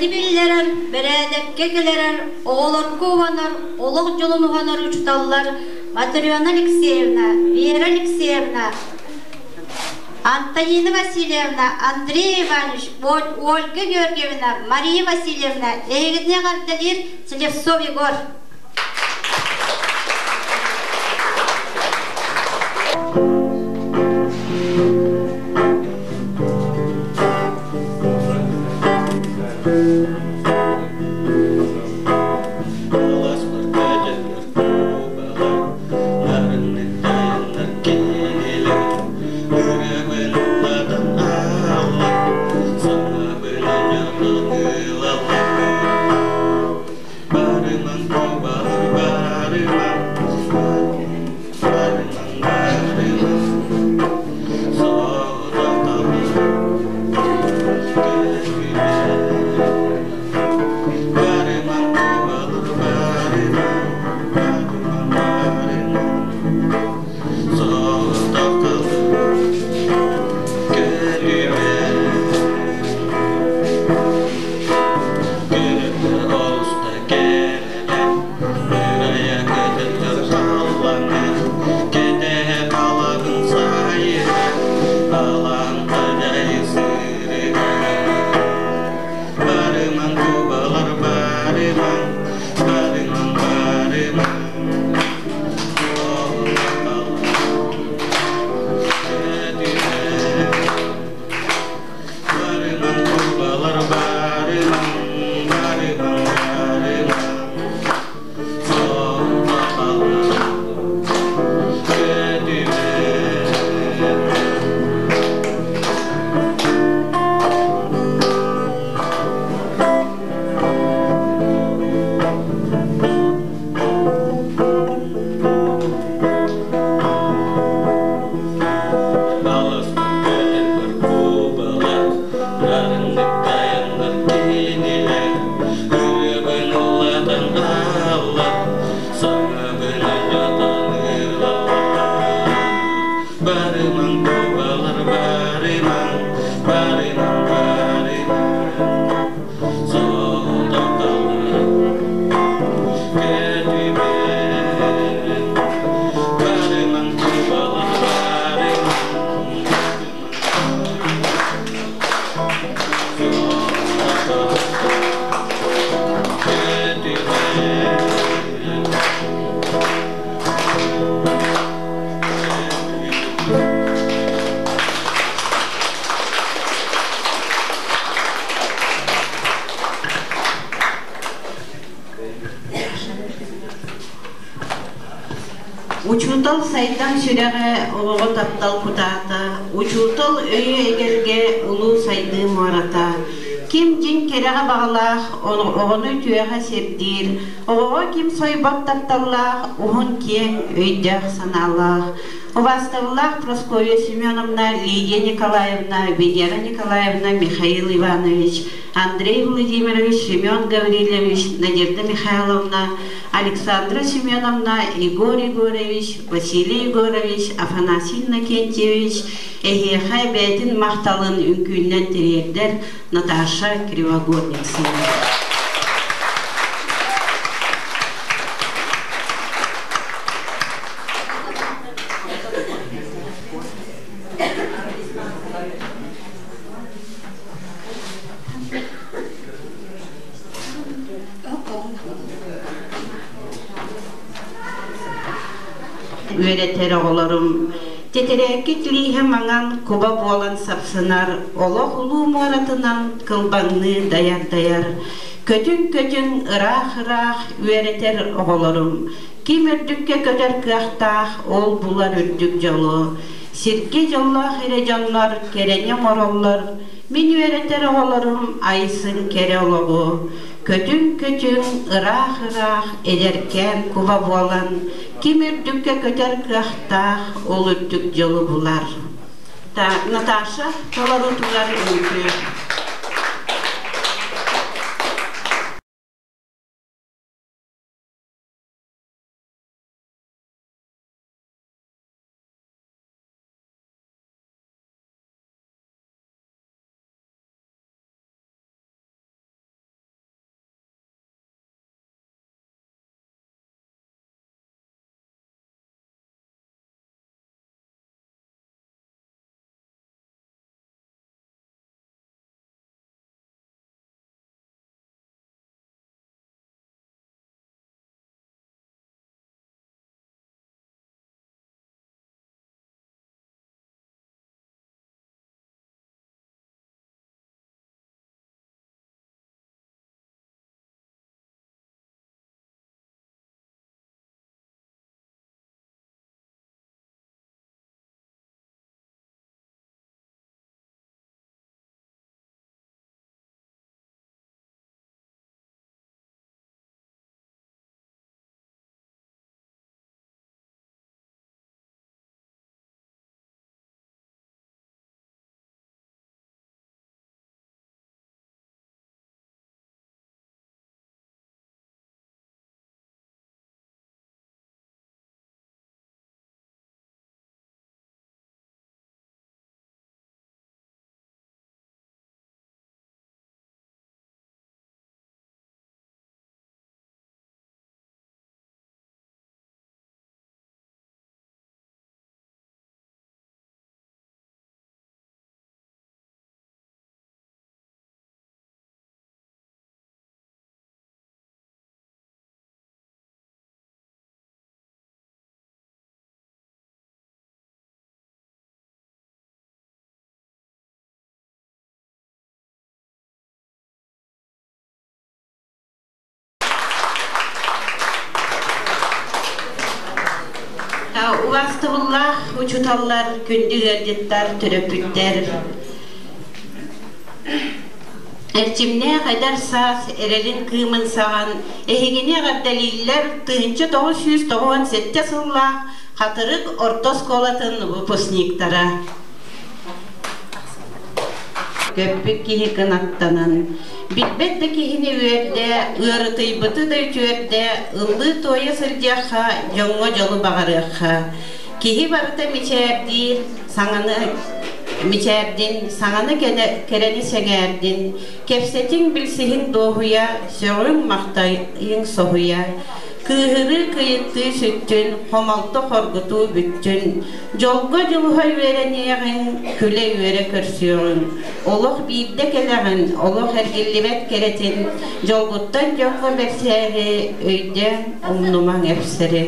Үгэни биллэрэр, бэрээдэккэ кэлэрэр, оҕолорго убанар, олох дьолун уһанар учууталлар Матрена Алексеевна, Вера Алексеевна, Антонина Васильевна, Андрей Иванович, Ольга Георгиевна, Мария Васильевна, эһигини эҕэрдэлиир Слепцов Егор. Учуутал сайдам сүрэҕэ оҕоҕо таптал кутаата, учуутал өйө эгэлгэ улуу сайдыы муората. Ким дьиҥ кэрэҕэ баҕалаах, оҕону үтүөҕэ сирдиир, оҕоҕо ким сойбот тапталлаах, уһун киэҥ өйдөөх санаалаах. Убаастабыллаах Прасковья Семеновна, Лидия Николаевна, Венера Николаевна, Михаил Иванович, Андрей Владимирович, Семен Гаврильевич, Надежда Михайловна, Александра Семеновна, Егор Егорович, Василий Егорович, Афанасий Иннокентьевич, эһиэхэ бэйэтин махталын үҥкүүннэн тириэрдэр Наташа Кривогорницына. Үөрэтэр оҕолорум тэтэрээккит лииһэ маҥан куба буолан сапсынар, олох улуу муоратынан кылбаҥныы дайар-дайар. Көтүҥ-көтүҥ ыраах-ыраах үөрэтэр оҕолорум ким үрдүккэ көтөр кыахтаах, ол булар үрдүк дьолу. Сиргэ дьоллоох эрэ дьоннор кэрэни оҥороллор, Мин үөрэтэр оҕолорум айсын кэрэ олоҕу, көтүҥ-көтүҥ, ыраах-ыраах эдэркээн куба буолан, ким үрдүккэ көтөр кыахтаах, ол үрдүк дьолу булар. Наташа толоруутугар үҥкүү. Убаастабыллаах учууталлар, күндү ыалдьыттар, төрөппүттэр, эрчимнээх эдэр саас эрэлин кыымын саҕан эһигини эҕэрдэлииллэр 1997 сыллаах Хатырык орто оскуолатын выпускниктара. Көппүт киһи кынаттанан, билбэт да киһини үөрдэ, ыарытыйбыты да үтүөрдэ, ыллыы-туойа сылдьыахха, дьоҥҥо дьолу баҕарыахха. Киһи барыта мичээрдиир, саҥаны мичээрдин, саҥаны кэрэни сэҥээрдин, кэпсэтиҥ, билсиһиҥ дуоһуйа, сөҕүҥ, махтайыҥ соһуйа. Кыыһырыы кыйыттыы сүттүн, хомолто хоргутуу бүттүн, дьолго дьулуһа үөрэниэҕиҥ, күлэ-үөрэ көрсүөҕүҥ. Олох биирдэ кэлэҕин, олох эргиллибэт кэрэтин, дьолгуттан дьоҥҥо бэрсээри, өйдөөн умнумаҥ эпсэри.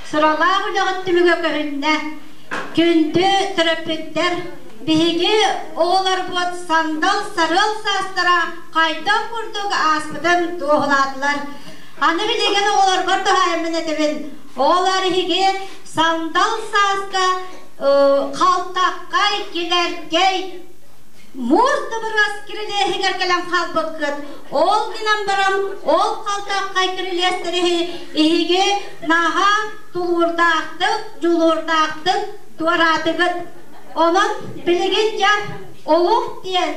Сыралаах үлэҕит түмүгэ көһүннэ. Күндү төрөппүттэр, биһиги оҕолорбут сандал сарыал саастара хайдах курдук ааспытын туоһулаатылар. Аны билигин оҕолорбор туһаайаммын этэбин. Оҕолор иһиги сандал сааска халтаххай, килэркэй, муус дыбырас кирилиэһигэр кэлэн хаалбыккыт. Ол гынан баран, ол халтаххай кирилиэстэри иһиги наһаа тулуурдаахтык, дьулуурдаахтык туораатыгыт. Онон билигин дьэ олох диэн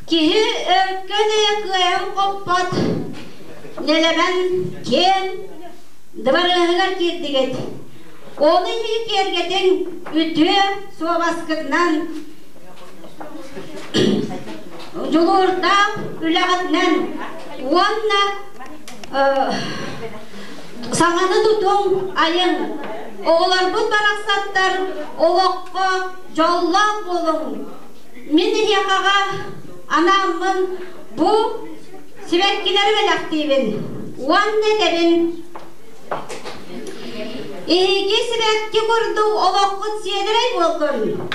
киһи өркөн өйө кыайан хоппот нэлэмэн киэҥ дыбарыаһыгар киирдигит. Ону иһи киэргэтиҥ үтүө суобаскытынан, дьулуурдаах үлэҕитинэн уонна саҥаны тутуҥ, айыҥ. Оҕолорбут барахсаттар олоххо дьоллоох буолуҥ. Мин эһиэхэҕэ анааммын бу сибэккилэри бэлэхтиибин уонна этэбин. Эһиги сибэкки курдук олоххут сиэдэрэй буоллун.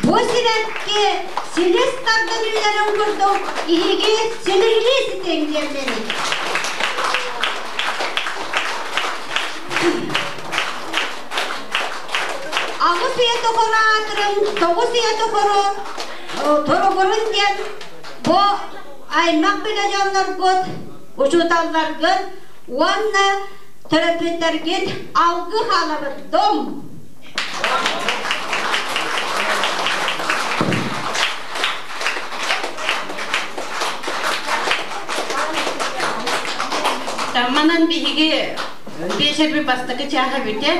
Бу сибэкки силис тардан үүнэрин курдук иһиги силигилии ситиҥ диэммин. Аҕыс үйэ тухары аатырын, тоҕус үйэ тухары туругурун диэн бу аймах билэ дьонноргут, учууталларгыт уонна төрөппүттэргит алгы хаалабыт дом! Манан биһиги биэчэрбит бастакы чааһа бүтэ,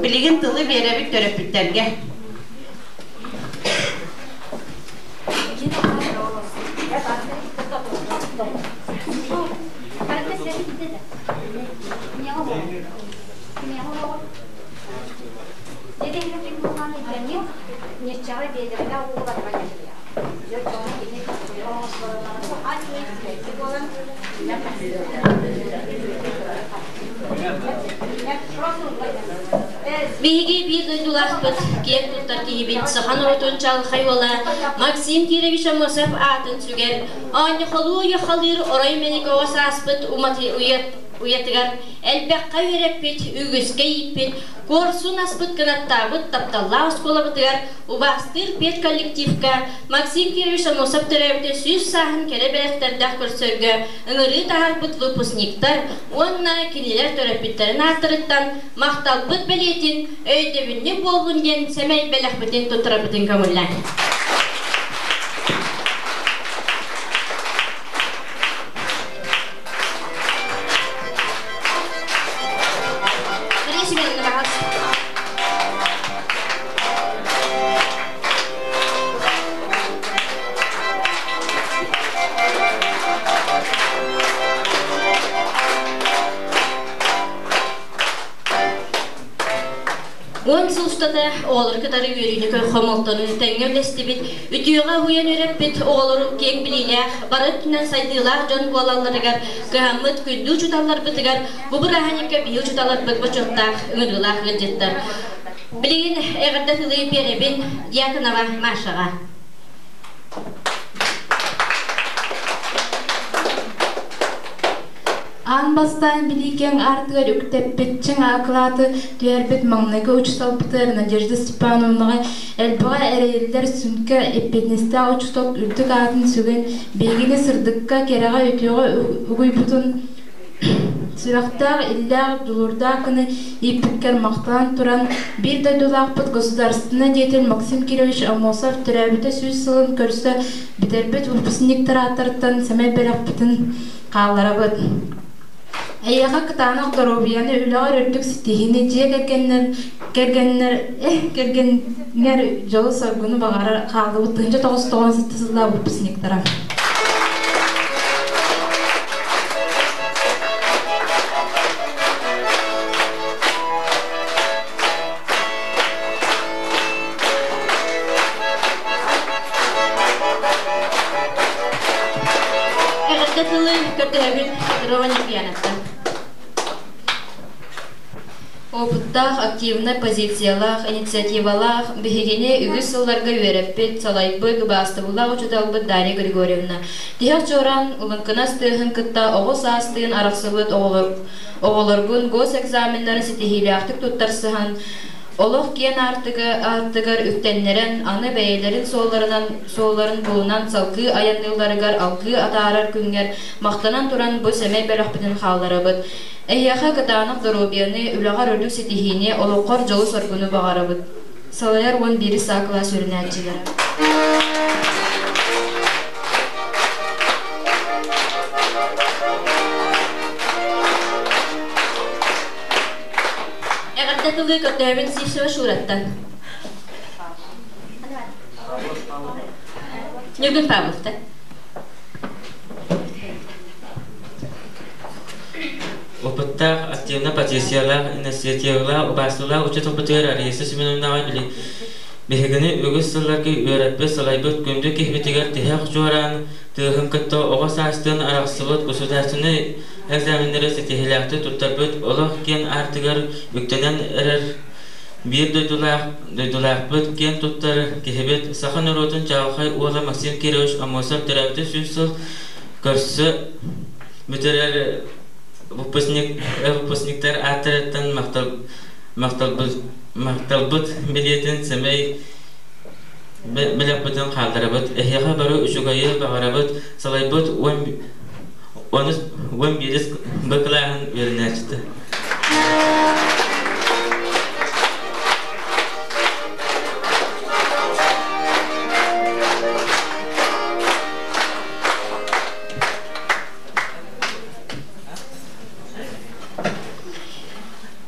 билигин тылы биэрэбит төрөппүттэргэ. Биһиги биир дойдулаахпыт, киэн туттар киһибит, саха норуотун чаҕылхай уола Максим Кирович Аммосов аатын сүгэр, оонньохолуу уйахалыыр орой мэник оҕо сааспыт уйатыгар элбэххэ үөрэппит, үгүскэ ииппит, куорсун аспыт кынаттаабыт тапталлаах оскуолабытыгар убаастыыр педколлективка Максим Кирович Аммосов төрөөбүтэ 100 сааһын кэрэ бэлэхтэрдээх көрсөргө ыҥырыы таһаарбыт выпускниктар уонна кинилэр төрөппүттэрин ааттарыттан махталбыт бэлиэтин өйдөбүнньүк буоллун диэн сэмэй бэлэхпитин туттарарбытын көҥүллээн. Мария Семеновна, пожалуйста. Уон сыл устата оҕолору кытары үөрүүнү хомолтону тэҥҥэ үллэстибит, үтүөҕэ уһуйан үөрэппит оҕолору киэҥ билиилээх, бары өттүнэн сайдыылаах дьон буолалларыгар кыһаммыт күндү учууталларбытыгар бу бырааһынньыкка биһи учууталларбыт бочуоттаах ыҥырыылаах ыалдьыттар. Билигин эҕэрдэ тылы биэрэбин Дьяконова Машаҕа. Аан бастаан билиикэҥ аартыгар үктэппит чиҥ акылааты түһэрбит маҥнайгы учууталбытыгар Надежда Степановнаҕа элбэҕи эрэйиллэр сүҥкэ эппиэтинэстээх учуутал үрдүк аатын сүгэн биһигини сырдыкка, кэрэҕэ, үтүөҕэ угуйбутун Сүрэхтээх, иллээх, дьулуурдаах гына ииппиккэр махтанан туран, биир дойдулаахпыт государственнай деятель Максим Кирович Аммосов төрөөбүтэ 100 сылын көрсө бүтэрбит выпускниктар ааттарыттан сэмэй бэлэхпитин хаалларабыт. Эйиэхэ кытаанах доруобуйаны, үлэҕэр үрдүк ситиһиини, дьиэ кэргэннэр, кэргэннэр, кэргэннэр дьолу-соргуну баҕарар хааллыбыт 1997 сыллаах выпускниктара. Эҕэрдэ тылы көрдөһөбүн Петрова Ньургуянаттан. Опыттаах, активнай позициялаах, инициативалаах, биһигини үгүс сылларга үөрэппит, салайбыт, убаастабыллаах учууталбыт Дарья Григорьевна. Тиһэх чуораан лыҥкынас тыаһын кытта оҕо саастыын арахсыбыт оҕолоргун госэкзаменнарын ситиһиилээхтик туттарсыһан, олох киэн аартыгар үктэннэрэн, аны бэйэлэрин суолларынан суолларын булунан салгыы айанныылларыгар алгыы атаарар күҥҥэр махтанан туран бу сэмэй бөлөхпүтүн хаалларабыт. Эһиэхэ кытаанах доруобуйаны, үлэҕэр үрдүк ситиһиини, олоххор дьолу-соргуну баҕарабыт. Салайар 11 саа кылаас үөрэнээччилэрэ. Эҕэрдэ тылы көрдөһөбүн Сивцева Шураттан. Ньургун Павловтан. Опыттаах, активна позициялаах, инициативалаах, убаастылаах учууталбытыгар Раиса Семеновнаҕа биһигини үгүс сылларга үөрэппит, салайбыт күндү киһибитигэр тиһэх чуораан тыаһын кытта оҕо саастыын арахсыбыт государственнай экзаменнары ситиһиилээхтик туттарбыт олох киэн аартыгар үктэнэн эрэр биир дойдулаах дойдулаахпыт киэн туттар киһибит саха норуотун чаҕылхай уола Максим Кирович Аммосов төрөөбүтэ 100 сыл көрсө бүтэрэр выпускник выпускниктар ааттарыттан махтал махталбыт махталбыт билиэтин сэмэй бэлэхпитин хаалларабыт эһиэхэ бары үчүгэйи баҕарабыт салайбыт 11 Б кылааһын үөрэнээччитэ.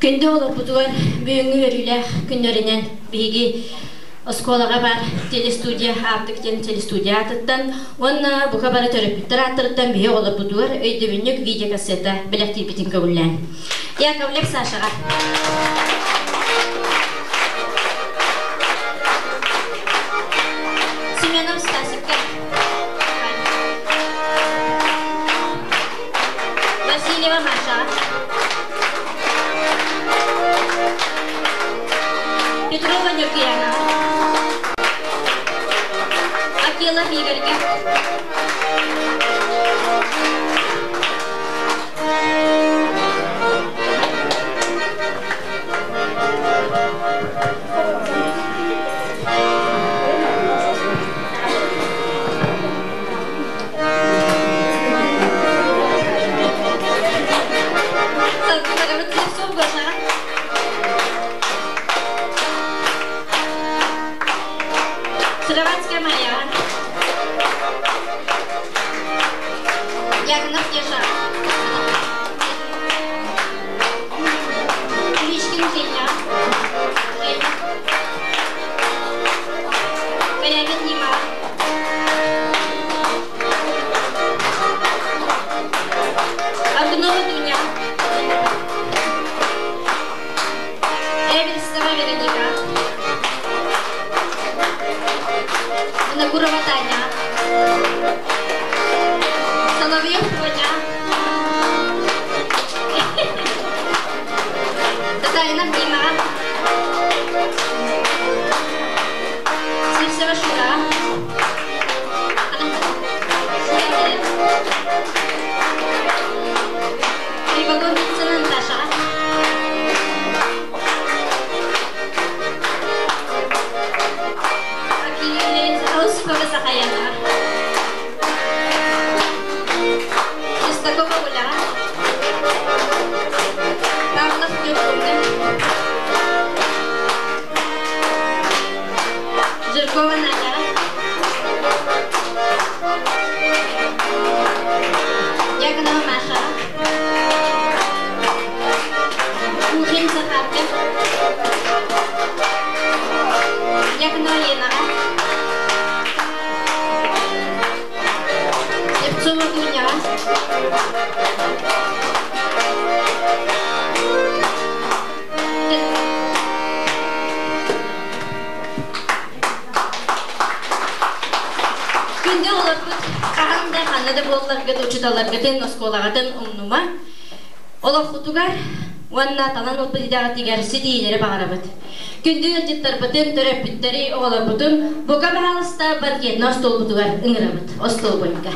Күндү олорбутугар бүгүҥҥү үөрүүлээх күннэринэн биһиги оскуолаҕа баар телестудия Аартык диэн телестудия аатыттан уонна бука бары төрөппүттэр ааттарыттан биһи оҕолорбутугар өйдөбүнньүк видеокассета бэлэхтиирбитин көҥүллээн. Яковлев Сашаҕа. Семенов Стасикка. Вавилов Игорьга. Сыроватская Майя. Яконов Еша. Кличкин Женя. Женя. Корябин Дима. Аргунова Дуня. Эверстова Вероника. Винокурова Таня. Соловьев Тоня. Татаринов Дима. Сивцева Шура. Кривогорницына Наташа. Осипова Сахаяна. Шестакова Уля. Павлов Юркуна. Жиркова Надя. Дьяконова Маша. Мухин Захарка. Дьяконова Лена. Слепцова Дуня. Күндү олорбут хаһан да ханна да буолларгыт учуталларгытын оскуолаҕытын умнума. Олоххутугар уонна талан ылбыт идэҕитигэр ситиилэри баҕарабыт. Күндү ыалдьыттарбытын, төрөппүттэри, оҕолорбутун бука баһаалыста банкетна остуолбутугар ыҥырабыт. Остуолбунька.